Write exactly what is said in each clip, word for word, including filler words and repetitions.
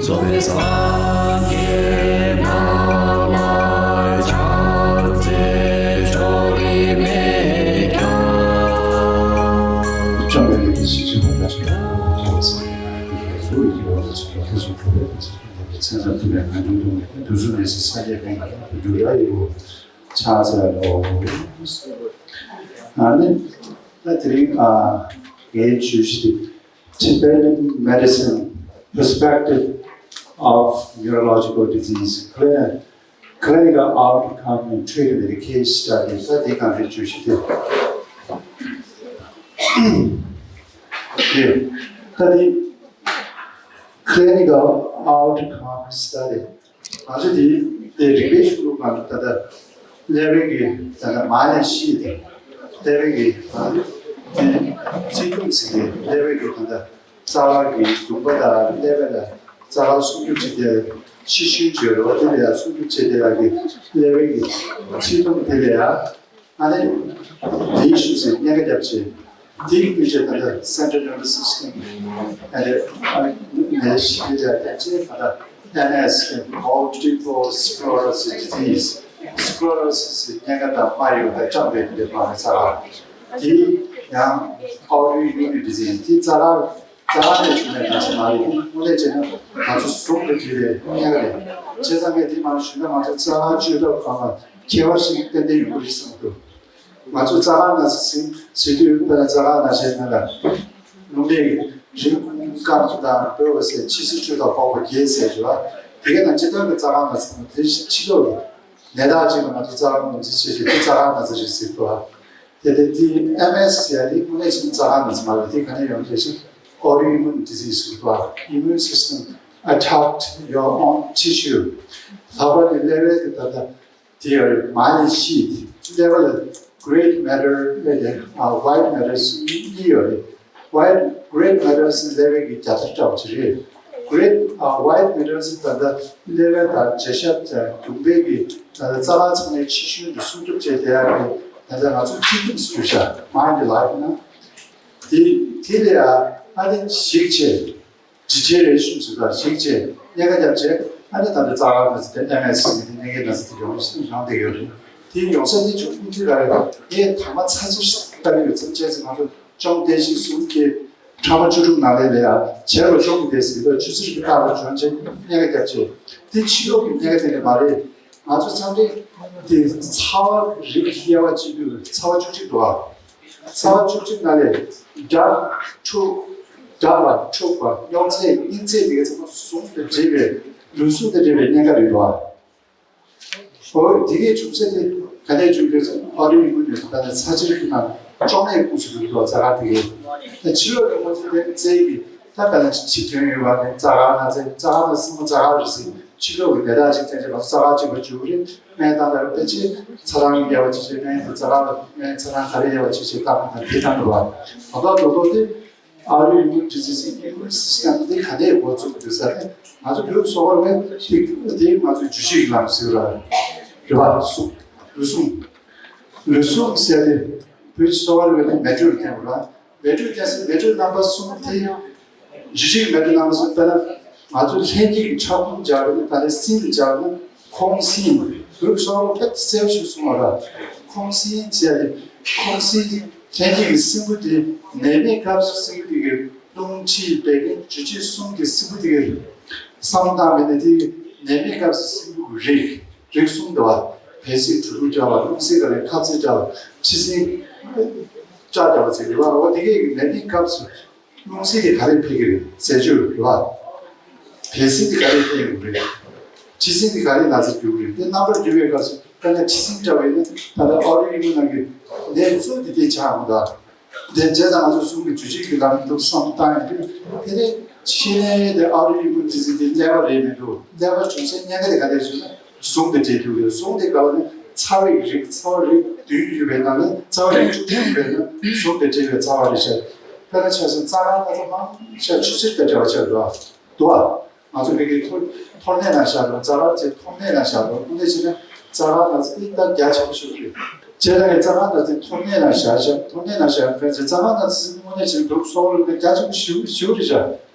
རྫོགས་པའི་སངས་རྒྱས་རྣམས་ལ་ཕྱག་འཚལ་ལོ། རིས་མེད་ཀྱང་། བཅོམ་ལྡན་འདས་ཀྱི་ཞིང་གཞི་བར་མ་ཞིག་ཏུ་ཐོག་སེ་གསུང་གི་ཡོད་པ་ཞིག་ལ་ཐུགས་རྗེ་ཐུགས་རྗེ་ཐུགས་རྗེ་མཚན་ཙམ་ཐུབ་པའི་ངང་ཉུང་ཉུང་ནས་དུས་གསུམ་གནས་སའི་སངས་རྒྱས་ཀུན་ལ་ཡང་དུ་འགྲོ་ཡ་ཡོད། ཕྱག་འཚལ་ལོ། ཨ་ནི་ད་དེ་རིང་ཨ་ངའི་བརྗོད་གཞི་དེ། Tibetan Medicine Perspective of Neurological Disease Clini- Clinical Outcome and Treatment Case Study ས་དེ་གང་རེད་བརྗོད་གཞི་དེ། དེ་ད་དེ་Clinical Outcome Study ང་ཚོ་དེ་དེ་རིག་པའི་གཞུང་ལུགས་ནང་ད་ལྟ་ཀླད་པའི་གི་ད་ལྟ་མ་ནས་ཤི་དེ་ཀླད་པའི་གི་ད་ལྟ་ཚིག་སྐྱོན་ཟིན་དེ་ཀླད་པའི་གི་ད་ལྟ་རྩ་བ་གི་འདུན་པ་དང་ཀླད་པ་ལ་རྩ་བ་སྲུང་སྐྱོབ་བྱེད་དེ་ཤི་ཤུན་བྱོས་རོ་དེ་ལ་ཡང་སྲུང་སྐྱོབ་བྱེད་དེ་ལ་གི་ཀླད་པའི་གི་ཚིག་སྐྱོན་དེ་ལ་ཡང་ཨ་ནི་དེའི་ཤུགས་སུ་གཉན་ཁ་རྒྱབ་བྱེད། དེའི་སྐུལ་བྱེད་ད་ལྟ་Central Nervous System ཨ་ནི་ཨ་ནི་ནད་ཤི་དེ་ལ་བརྟེན་བྱེད་ད་ལྟ་ཨེམ་ཨེས་Multiple Sclerosis Disease Sclerosis གཉན་ཁ་དང་མ་ཡོད་པའི་སྐྲངས་པའི་དེ་མ་རེད་ས་ར། དེ་ཡང་Autoimmune Disease དེ་རྩ་ལག་རྩ་ལག་ནས་བྱུང་བའི་ན་ཚ་མ་རེད། དངོས་གནས་བྱས་ན་ང་ཚོ་ཟུང་དུ་འབྲེལ་བའི་གཉན་ཁ་རེད། བྱས་ཙང་ངས་དེ་མ་ཞུས་ན་ང་ཚོ་རྩ་ལག་བཅོས་ཐབས་གང་ལ་ཁྱད་པར་ཞིག་ཏན་ཏན་ཡོང་གི་རེད་བསམ་གྱི་འདུག་ང་ཚོ་རྩ་ལག་ན་ཚ་ཟིན་ཟེར་དུས་དཔེར་ན་རྩ་ལག་ན་ཚའི་ནང་ལ་རླུང་ནད་རིགས་ཀུན་སྐམ་དང་སྦོས་པ་ཟེར་ཕྱི་སྲིད་བཅོས་དང་ཕོག་པ་རྒྱས་ཟེར་གྱི་བ་དེ་ག་ནང་སྤྱི་བཏང་གི་རྩ་ལག་ན་ཚ་དེ་ཕྱི་ལོགས་ཀྱི་ནད་རྟགས་ཅིག་ལ་ང་ཚོ་རྩ་ལག་ངོས་འཛིན་བྱེད་ཀྱི་དེ་རྩ་ལག་ན་ཚ་རེད་ཟེར་གྱི་བ། དེ་དེ་དེ་ཨེམ་ཨེས་ཟེར་ཡ་དེ་དངོས་གནས་ཀྱི་རྩ་ལག་ན་ཚ་མ་རེད། དེ་ག་ནས་ཡོང་དེ་ཞིག་Autoimmune Disease ཟེར་གྱི་བ། Immune System Attacked Your Own Tissue ལྷག་པར་དུ་ཀླད་པའི་དེ་ད་ལྟ་དེ་ཡོད་རེད། མ་ནས་ཤི་ཀླད་པ་ལ་Grey Matter ལས་ཀྱི་White Matter གཉིས་ཡོད་རེད། White Grey Matter ཀླད་པའི་གི་རྒྱ་མཚོ་འདྲ་བོ་ཅིག་རེད། Grey ཨ་White Matter ད་ལྟ་ཀླད་པའི་དང་འབྱེད་ཤ་དང་གྱོན་པའི་གི་ད་ལྟ་རྩ་ལག་ཚང་མའི་ཕྱི་ཤུན་དུ་སྲུང་སྐྱོབ་བྱས་བསྡད་ཡ་གི་ད་ལྟ་ང་ཚོ་ཚིག་དུམ་ཞུ་བྱ་མ་ཡིན་ལ་ཡིན་ན་དེ་དེ་ལས་ཨ་ཨ་ནི་ཞིག་བྱས། ཇི་བྱེད་རེད་ཤུགས་སུ་དང་ཞིག་བྱེད་གཉན་ཁ་རྒྱབ་བྱེད་ཨ་ནི་ད་ལྟ་རྩ་ལག་ན་ཚ་དེ་ཨེམ་ཨེས་ཟེར་གྱི་དེ་གཉན་ཁའི་ན་ཚ་དེ་ཡོང་ཡོང་བསྡད་ཡོད་རེད། དེ་ཡོང་ས་དེ་ཆུ་ཀུན་དེ་ལ་རེད། ངས་ཐ་མ་ཚ་ཚུར་ལྟ་གི་ཡོད་ཙམ་བྱས་ཙང་ང་ཚོ་ཅོང་བདེ་ཞིག་གསུམ་གྱི་ཕྲ་མ་བཅུ་དྲུག་ནང་ལས་ལས་ཡ་བྱེད་རོ་ཅོང་གི་བདེ་ཟེར་གྱི་ཆུ་ཚུར་གྱི་རྟགས་ལ་བྱོན་བྱས་གཉན་ཁ་རྒྱབ་བྱེད་དེ་ཕྱི་ལོགས་ཀྱི་གཉན་ཁ་དེ་ནས་མ་རེད། ང་ཚོ་ཚང་མས་དེ་ཚ་བ་རིགས་དབྱེ་བ་གཅིག་དུས་ཚ་བ་བཅུ་གཅིག་འདུག་ཨ། ཚ་བ་བཅུ་གཅིག་ནང་ལས་སྦྲང་འཁྲུག་སྦྲང་བ་འཁྲུག་པ་རྙོག་ཚད་སྙིང་ཚད་དེ་ག་ཚང་མ་ཟུང་དང་འབྲེལ་བའི་ལུས་ཟུངས་དང་འབྲེལ་བའི་གཉན་ཁ་རེད་བ། འོ་དེ་གའི་བྱུང་ཚད་དེ་ག་ནས་བྱུང་དུས་ཨ་རིའི་ཡུལ་ནས་ད་ནས་ཚ་ཆེར་གྱི་ནང་གཅོང་ནད་ཁུངས་སུ་གྱུར་འདུག་ཚ་ཁ་དེ་གའི་ད་ཕྱི་ལོགས་ཀྱི་ཁོ་ཚོ་དེ་རྩལ་གྱི་ད་ག་ནས་ཕྱི་ཐོན་ཡོད་བ་ནས་རྩ་ཁ་ན་ཚ་རྩ་ཁ་ན་སྲིན་མོ་རྩ་ཁ་རེད་ཟེར་ཕྱི་ལོགས་ཀྱི་ནད་རྟགས་ཅིག་བསྟན་ཚེ་ང་ཚོ་རྩ་ཁ་གཅིག་པ་བཅུ་རེད། སྨན་བཏང་ད་རུང་ཕལ་ཆེར་ཚ་གྲང་གི་དབྱེ་བ་ཅིག་བྱས་སྨན་དེ་རྩ་ལག་སྨན་ཚ་གྲང་ག་རེ་དབྱེ་བ་ཅིག་བྱས་བཏང་མི་དང་དེ་བཏང་འདུག་བ། ད་ལྟ་རྡོག་རྡོག་དེ་ཨ་རིའི་ཡུལ་ཇི་སི་སི་ཡུལ་སི་སི་ཊམ་དེ་ག་ནས་འགོ་བཙུགས་འདུག་ཟེར་ན་ང་ཚོ་བོད་སོག་པོ་རེད་དེ་དེ་ང་ཚོའི་རྒྱུད་བྱེད་ཀྱི་ལམ་ཟེར་བ་རེད་བ། ལུས་ཟུངས་ལུས་ཟུངས་ལུས་ཟུངས་ཟེར་ཏེ་བོད་སོག་པོ་རེད་དེ་མེ་དྲོད་བསྟན་པ་རེད། མེ་དྲོད་ཀྱི་མེ་དྲོད་རྣམ་པ་གསུམ་དེ། འཇུ་བྱེད་མེ་དྲོད་རྣམ་པ་གསུམ་དཔེར་ན་ང་ཚོ་ལྷན་སྐྱེས་ཀྱི་ཁྲག་འབུམ་སྦྱར་ནས་ད་ལྟ་སྲིན་སྦྱར་ན་ཁོང་སྲིན་བོད་སོག་པོ་ཕལ་ཆེར་ཞིག་གསུང་བ་ར། ཁོང་སྲིན་བྱས་ཏེ་ཁོང་སྲིན་ལྷན་སྐྱེས་ཀྱི་སྲིན་བུ་དེ་ནད་མེད་སྐབས་སུ་སྲིན་བུ་དེ་གའི་རླུང་མཁྲིས་བད་ཀན་འཇུ་བྱེད་གསུམ་གྱི་སྲིན་བུ་དེ་གའི་བསམ་བློ་བཏང་བས་ན་དེ་ནད་མེད་སྐབས་སུ་སྲིན་བུ་རིགས། རིགས་གསུམ་འདུག་བ། བད་སྲིན་གྲུ་གུ་འདྲ་བ་རླུང་སྲིན་ག་ལས་ཁ་ཚིག་འདྲ་བ་མཁྲིས་སྲིན་ལྕགས་འདྲ་བ་ཚིག་རེད་བ། འོ་དེ་གའི་ནད་པའི་སྐབས་སུ་རླུང་སྲིན་དེ་ག་རེ་འཕེལ་གི་རེད་ཟས་སྤྱོད་རེད་བ། བད་སྲིན་དེ་ག་རེ་འཕེལ་གི་རེད། མཁྲིས་སྲིན་དེ་ག་རེ་ན་ཚ་རྒྱུག་གི་རེད། དེ་རྣམ་པར་རྒྱུ་བའི་སྐབས་སུ་དཔེར་ན་མཁྲིས་སྲིན་འདྲ་བ་ཡིན་ན་ད་ལྟ་ཨོ་རི་ཡི་མི་ནང་གི་ནད་གཙོ་དེ་དེ་ཆགས་འོང་ད། དེ་བྱས་ཙང་ང་ཚོ་གསུང་གི་འཇུ་བྱེད་ཀྱི་ལམ་དུ་བསམ་བཏང་ཡོང་དུས་དེ་ནས་ཕྱི་ནས་དེ་ཨ་རུ་ཡི་མུ་ཏི་ཟི་དེ་ཀླད་པ་རེད་མི་འདུག་ཀླད་པ་བྱུང་སའི་གཉན་ཁ་དེ་ག་ལས་བྱུང་ན་ཟུངས་དེ་འབྲེལ་ཐུབ་ཡོད། ཟུངས་དེ་ག་བ་ནི་ཚ་བའི་རིགས་ཚ་བ་རིགས་བདུན་ཡོད་པའི་ནང་ནས་ཚ་བ་རིགས་བཅུ་གཅིག་ཡོད་པའི་ནང་ཟུངས་དེ་འབྲེལ་བའི་ཚ་བ་རེད་ཤག་དཔེར་ན་ཆ་བཞག་རྩ་ཁང་ན་ཚ་མང་ཤག་ཆུ་སེར་དང་འདྲ་བ་ཆགས་འདུག་ཨ། འདུག་ཨ། ང་ཚོ་ཕ་གིའི་ཐོ་ཐོར་ནད་ན་བཞག་རོགས་རྩ་ཁང་ཚེ་ཐོར་ནད་ན་བཞག་རོགས་དེ་འདྲ་བྱས་ན་རྩ་ཁང་ན་ཚ་དེ་ད་རྒྱ་ཆེན་པོ་ཞིག་རེད། བྱས་ཙང་རྩ་ཁང་ན་ཚ་ཐོར་ནད་ན་བཞག་བཞག་ཐོར་ནད་ན་བཞག་ཕན་ཚེ་རྩ་ཁང་ན་ཚ་དངོས་གནས་བྱས་ན་འབྲུག་སོག་རིགས་ཀ་རྒྱ་ཆེན་པོ་ཞིག་ཞིག་རེད་བཞག་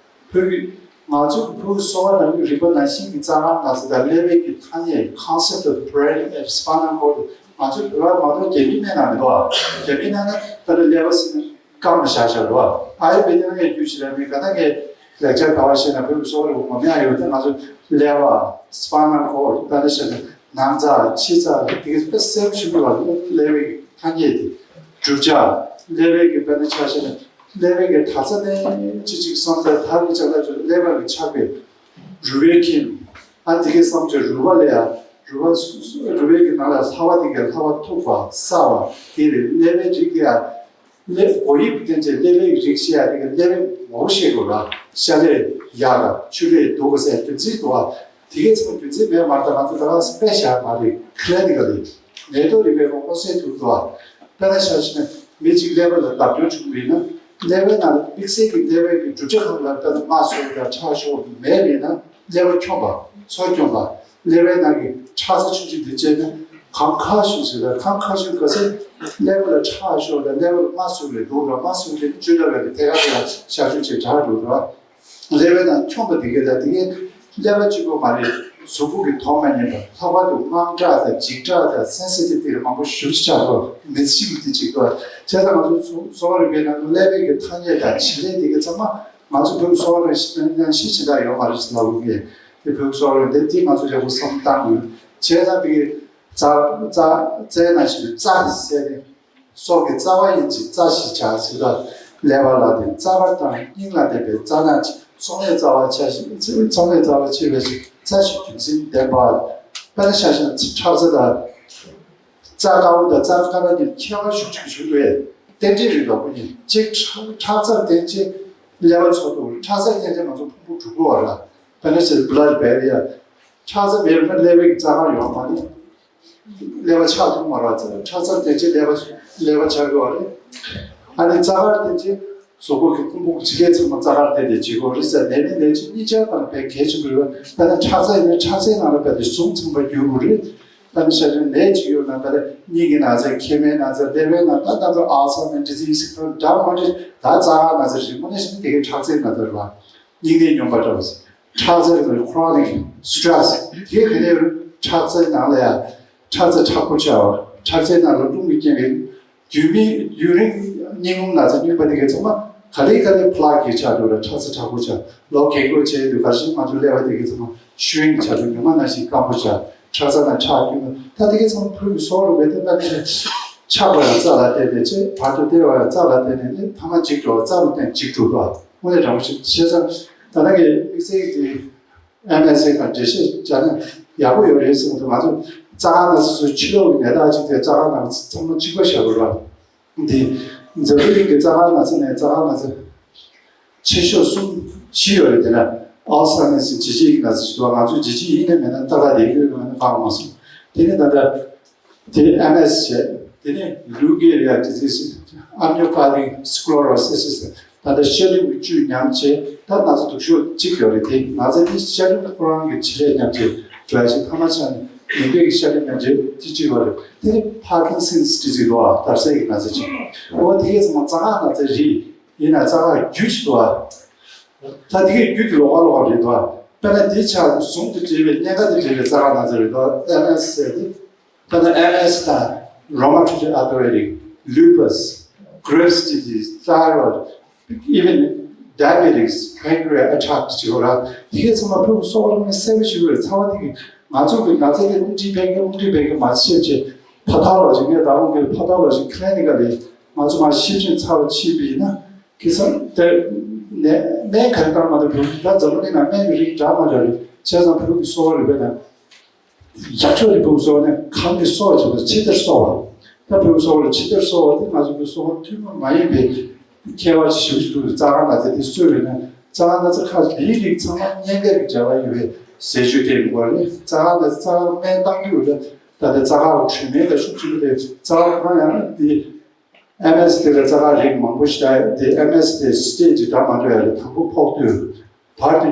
བོད་ཀྱི་ ང་ཚོ་གི་བོད་ཀྱི་གསོ་བ་རིག་པའི་རིག་པ་ནང་བཞིན་གྱི་རྩ་ཁང་ནང་ཚོ་དང་ཀླད་པའི་གི་ཐ་སྙད། concept of brain and spinal cord། ང་ཚོ་བོད་པ་མ་གཏོགས་རྒྱ་མིའི་སྨན་ནང་མི་འདུག་ཨ། རྒྱ་མིའི་ནང་ན་ད་ནི་ཀླད་པ་ཟེར་ན་སྐམ་ནས་བཞག་བཞག་འདུག་ཨ། ཨ་ཡུར་བེད་ནང་ཡང་རྒྱུས་ཤིག་ར་མི་ག་ད་ངས་ལེགས་ཆ་ག་བ་བཤད་ན་བོད་ཀྱི་གསོ་བ་རིག་པ་ངོ་མ་ཡང་ཡོད་དེ། ང་ཚོ་ཀླད་པ། spinal cord། ད་ནི་བཤད་ན་ནང་རྩ། ཕྱི་རྩ། དེ་གི་དཔེ་གསལ་པོ་ཞིག་འདུག་ཨ། ཀླད་པའི་ཐ་སྙད་དེ། གྲུབ་ཆ། ཀླད་པའི་གི་དཔེར་ན་ཆ་བཞག་ན་ཀླད་པའི་གི་དར་ཚ་ནས་ཅི་ཅིག་སོང་ཙང་དར་གྱི་ལྕགས་ལ་ཅོ་ཀླད་པ་གི་ཆགས་པའི་རུས་པའི་ཁྱིམ། ཨ་དེ་གའི་སོང་ཙང་རུས་པ་ལ་ཡ་རུས་པ་སོ་སོ་རུས་པའི་གི་ནང་ལ་ལྷ་བ་དེ་གའི་ལྷ་བ་མཐུག་པ་སྲ་བ་དེ་རེད། ཀླད་པའི་རིགས་ལ་ཡ་ཀླད་སྒོ་དབྱིབས་བསྟན་བྱས་ཀླད་པའི་རིགས་ཤེས་ཡ་དེ་གའི་ཀླད་པའི་ངོ་བོ་ཤེས་དགོས་ར། ཤ་ལས་ཡག་ག་ཆུ་ལས་སྡུག་ག་ཟེར་རྒྱུ་མཚན་འདུག་བ། དེ་གའི་ཚང་མ་རྒྱུ་མཚན་མེད་མ་རེད། ད་ང་ཚོ་ད་ག་སེ་དཔེ་བཞག་མ་རེད། clinically ནད་ཐོག་རིག་པའི་ངོ་བོ་གསལ་ཐུབ་འདུག་བ། དཔེར་ན་ཆ་བཞག་ན་མི་གཅིག་ཀླད་པ་ལ་བརྡབ་སྐྱོན་བྱུང་བ་ཡིན་ན་ཀླད་པའི་ནང་ལ་དམིགས་བསལ་གྱི་ཀླད་པའི་གི་གྲུབ་ཆ་ཁག་ལ་དཔེར་ན་རྨ་ཟུག་དང་ཁྲག་ཤོར་མེད་པ་ཡིན་ན་ཀླད་པ་འཁྱོམས་པ། ཚོར་འཁྱོམས་པ། ཀླད་པའི་ནང་གི་ཁྲག་རྩ་ཆུང་ཆུང་དེ་བཅད་ན་ཁང་ཁ་ཤུན་ཟེར་ལ། ཁང་ཁ་ཤུན་ག་ཚད་ཀླད་པ་ལ་ཁྲག་ཤོར་དང་ཀླད་པ་ལ་རྨ་ཟུག་ལས་སྡུག་ར། རྨ་ཟུག་དེ་བཅོས་ཐབས་ཡོད་དེ་ཐད་ཀར་དེ་ལ་ཤ་ཤུན་ཆེ་དྲག་འགྲོ་ར། ཀླད་པའི་ནང་འཁྱོམས་པ་དེ་གས་ལ་དེ་གས་ཀླད་པ་གཅིག་པོ་མ་རེད། གཟུགས་པོ་གི་དོན་མ་ཉན་པ། ལྷག་པར་དུ་དངངས་སྐྲག་དང་འཇིགས་སྐྲག་དང་སེན་སི་ཊིབ་དེ་མང་པོ་ཞེ་པོ་ཅིག་ཆགས་འགྲོ། མི་ཚེ་གཅིག་པུ་དེ་གཅིག་པ། བྱས་ཙང་ང་ཚོ་གསོ་བ་རིག་པའི་ནང་དུ་ཀླད་པའི་གི་ཐ་སྙད་དང་བྱེད་ལས་དེ་གས་ཚང་མ་ང་ཚོ་བོད་གསོ་བ་རིག་པའི་ནང་ཤེས་བཞིན་ད་ཡོད་མ་རེད་ཟེར་ལབ་ཀྱི། དེ་བོད་གསོ་བ་རིག་པའི་དེ་ང་ཚོ་ཡག་པོ་བསམ་བློ་བཏང་དགོས། བྱས་ཙང་དེ་གས་རྩ་རྩ་རྩའི་ནང་བཞིན་རྩ་ཟེར་ནས། སྲོག་གི་རྩ་བ་ཡིན་ཅིང་རྩ་ཞེས་བྱ་ཟེར་ལ། ཀླད་པ་ལ་བརྟེན་རྩ་བར་དང་སྙིང་ལ་བརྟེན་པའི་རྩ་ནང་ཚོགས་གནས་རྩ་བ་ཆ་ཞིང་། ཚོགས་གནས་རྩ་བ་ཆེ་བའི་རྩ་ཞིག་རྒྱུན་འཛིན་ལྡན་པ། དཔེར་ན་ཆ་བཞག་ན་ཁྲག་རྩ་དང་། རྩ་དཀར་པོ་དང་རྩ་དཀར་ནག་གཉིས་ཁྱད་པར་ཤུགས་ཆེ་ཞུ་བའི་རྟེན་འབྲེལ་རེད་འདུག་གོ། གཉིས་གཅིག་ཁྲག་ཁྲག་རྩ་བརྟེན་ཅིང་ཀླད་པ་ཚོགས་འདུ། ཁྲག་རྩ་བརྟེན་ཅིང་ང་ཚོ་ཕུང་པོ་གྲུབ་དགོས་པ་ར། དཔེར་ན་ཆ་བཞག་blood barrier། ཁྲག་རྩ་མེད་པ་ན་ཀླད་པའི་རྩ་ཁང་ཡོད་མ་རེད། ཀླད་པ་ཆགས་ཐུབ་མ་རེད། ཁྲག་རྩ་བརྟེན་ཅིང་ཀླད་པ་ཀླད་པ་ཆགས་ཀྱི་ཡོད་རེད། ཨ་ནི་རྩ་དཀར་བརྟེན་ཅིང་གཟུགས་པོ་གི་ཕུང་པོ་གི་བྱེད་ལས་ཚང་མ་རྩ་དཀར་བརྟེན་ཏེ་བྱེད་དགོས་རེད་ཟེར། ནད་མེད་ནད་གཅོད་གཉིས་ཆར་དང་དཔེ་གལ་ཆེན་པོ་རེད། དཔེར་ན་ཁྲག་རྩ་ཡིན་ན་ཁྲག་རྩའི་ནང་ལ་དཔེ་དེ་ཟུངས་ཚང་པ་འགྱུར་དགོས་རེད། དཔེར་ན་ཆ་བཞག་ན་ནད་ཅིག་ཡོད་ན་དཔེར་ན་སྙིང་གི་ན་ཚ། མཁལ་མའི་ན་ཚ། ཀླད་པའི་ན་ཚ། ད་ལྟ་ཚོ་ཨལ་ཚ་མེར་ཌི་ཛི་ཟི་ཟེར་འདྲ་མ་འདྲ། ད་རྩ་དཀར་ན་ཚ་རེད། དངོས་གནས་བཤད་ན་དེ་གའི་ཁྲག་རྩའི་ན་ཚ་རེད་བ། སྙིང་ནད་སྙོམས་པ་འདྲ་བ་ཟེར། ཁྲག་རྩ་རེད། chronic stress། དེ་ག་ནས་རེད། ཁྲག་རྩའི་ནང་ལ་ཡ་ཁྲག་རྩ་དྲག་པོ་ཆགས་པ། ཁྲག་རྩའི་ནང་ལ་རླུང་གི་རྐྱེན་པས་རྒྱུན་མི་རྒྱུན་རིང་སྙིང་རླུང་ན་ཚ་སྙིང་པ་དེ་གའི་ཚང་མ་ག་ལེ་ག་ལེ་ཕར་ལ་གི་ཆགས་འགྲོ་ར། ཁྲག་རྩ་དྲག་པོ་ཆགས། ལོ་རྒན་གོག་བྱས་དུས་ག་ཤིང་ང་ཚོ་ཀླད་པ་དེ་གའི་ཚང་མ་ཤུན་ཆགས་འགྲོ། ཉུང་མ་ན་ཞིག་སྐམ་པོ་ཆགས། ཁྲག་རྩ་ན་ཁྲག་སྐྱུག་ན། ད་དེ་གའི་ཚང་མ་ཕུལ་གྱི་སོགས་རུ་བས་ཏེ་ད་ནི་ཆགས་པ་ཡང་རྩ་ལ་བརྟེན་ནས་ཆེ། བར་དུ་སྟེར་བ་ཡང་རྩ་ལ་བརྟེན་ནས་ནི་ཐ་མ་འཇིག་འགྲོ་བ། རྩ་ལ་བརྟེན་འཇིག་འགྲོ་བ། དངོས་གནས་དྲང་པོ་ཞིག་བཤད་ཙང་ད་ལྟ་གི་དམིགས་བསལ་གྱི་ཨེམ་ཨེས་ཨེ་དང་འགྲེལ་བཤད་བྱས་ན་ཡག་པོ་ཡོད་རེད་གསུངས་འདུག་ང་ཚོ་རྩ་ཁང་ན་ཚོ་ཚོའི་ཕྱི་ལོགས་ཀྱི་ནད་རྟགས་གཅིག་དེ་རྩ་ཁང་ན་ཚང་མ་གཅིག་པ་བཞག་དགོས་ར། འདི་འཛམ་བུ་གླིང་གི་རྩ་ཁང་ན་ཚོ་ནས་རྩ་ཁང་ན་ཚོ་ཆེ་ཤོས་གསུམ་བཞི་ཡོད་རེད། དེ་ལ་ཨལ་ས་མེར་ཟེར་ལྗིད་ལྗིད་ཀྱི་ན་ཚ་ཞིག་འདུག་ང་ཚོས་ལྗིད་ལྗིད་ཡིན་ནའི་མིན་ནའི་ལྟ་ག་དེ་ཡོད་མེད་ནི་ཧ་གོ་མ་སོང་། དེ་ནས་ད་ལྟ་དེ་ཨེམ་ཨེས་བྱས། དེ་ནས་ལུ་ཀེ་རི་ཡ་ཌི་ཛི་སི། ཨམ་ནིའོ་པ་ཐིག་སི་ཀློ་རོ་སི་སི་ཟེར། ད་ལྟ་ཤ་རུས་ཀྱི་བཅུད་ཉམས་བྱས། ད་ན་ཚ་སྡུག་ཤོས་གཅིག་ཡོད་རེད། དེ་ན་ཚ་དེ་ཤ་རུས་ཁོ་རང་གི་བྱེད་ལས་ཉམས་བྱས་འགྲོ་ཡ་ཞིག་ཐ་མ་ཆགས་ནས་ནད་པའི་གི་ཤ་རུས་ཉམས་བྱས་དེ་གཅིག་ཡོད་རེད། དེ་ནས་ཕར་ཀིན་སིན་སི་ཌི་ཛི་སི་ལོ་ཨ་འདར་སའི་གི་ན་ཚ་གཅིག་འོ་དེ་གས་ཚང་མ་རྩ་ཁང་ན་ཚ་རེད། ཡིན་ན་རྩ་ཁང་རྒྱུད་ཅིག་འདུག་ཨ། ད་དེ་གའི་རྒྱུད་དེ་ལོགས་ཀ་ལོགས་ཀ་རེད་འདུག་ཨ། དཔེར་ན་དེ་ཆགས་ཟུང་དུ་འབྲེལ་བའི་གཉན་ཁ་དང་འབྲེལ་བའི་རྩ་ཁང་ན་ཚ་རེད་འདུག་ཨ། ཨེམ་ཨེས་ཟེར་དེ། དཔེར་ན་ཨེམ་ཨེས་དང་rheumatoid arthritis, lupus, Graves disease, thyroid, even diabetics, pancreas attack ཅེས་པ་ར། དེ་གའི་ཚང་མ་ཕྲུ་གུ་གསོ་བ་རིག་གནས་གསལ་པོ་ཞིག་རེད། ཚ་བ་དེ་གི་ང་ཚོ་གི་ན་ཚ་དེ་རླུང་མཁྲིས་ཕན་གི་རླུང་མཁྲིས་ཕན་གི་མ་ཤེས་ཆེ། ཕ་ཐག་ལོ་ཞིག་ངས་ད་རུང་གི་ཕ་ཐག་ལོ་ཞིག་clinically ང་ཚོ་མ་ཤེས་ཆེ་ཚ་བ་ཕྱིན་པ་ཡིན་ན། ཁེ་སང་དེ་ནས་སྨན་ག་རེ་བཏང་མ་ཐུབ་རུང་ད་འཛམ་བུ་གླིང་ན་སྨན་གྱི་རིགས་འདྲ་མ་འདྲ་རེད། བྱས་ཙང་བོད་ཀྱི་གསོ་བ་རིག་པའི་ནང་རྒྱ་ཕྱོགས་ཀྱི་བོད་ཀྱི་གསོ་བ་ནི་གང་གི་གསོ་བ་བྱེད་པ་ཕྱི་དར་གསོ་བ། ད་བོད་ཀྱི་གསོ་བ་ལ་ཕྱི་དར་གསོ་བ་དེ་ང་ཚོ་གི་གསོ་བ་ཐུན་མོང་མ་ཡིན་པའི་ཁྱད་པར་ཞིག་ཞུ་འདུག་རྩ་ཁང་ན་ཚ་དེ་གསོས་པས་ན་རྩ་ཁང་ན་ཚ་ཁག་འདིའི་རིགས་ཚང་མ་གཉན་ཁ་གི་འབྲེལ་བ་ཡོད་པའི་ཟས་བཅུད་སྟེར་དགོས་རེད། རྩ་ཁང་ན་ཚ་རྩ་ཁང་སྨན་བཏང་དུས་ལ་ད་ལྟ་རྩ་ཁང་དྲོད་སྨན་ལ་ཤུགས་ཆེན་པོ་དེ་རྩ་ཁང་ཁོ་རང་ཡང་ན་དེ། ཨེམ་ཨེས་དེ་ལ་རྩ་ཁང་རིགས་མང་པོ་ཞིག་ཡོད་དེ། ཨེམ་ཨེས་དེ་སི་ཊེ་ཇི་འདྲ་མ་འདྲ་ཡོད་རེད། དང་པོ་ཕོག་དུས། བར་དུ་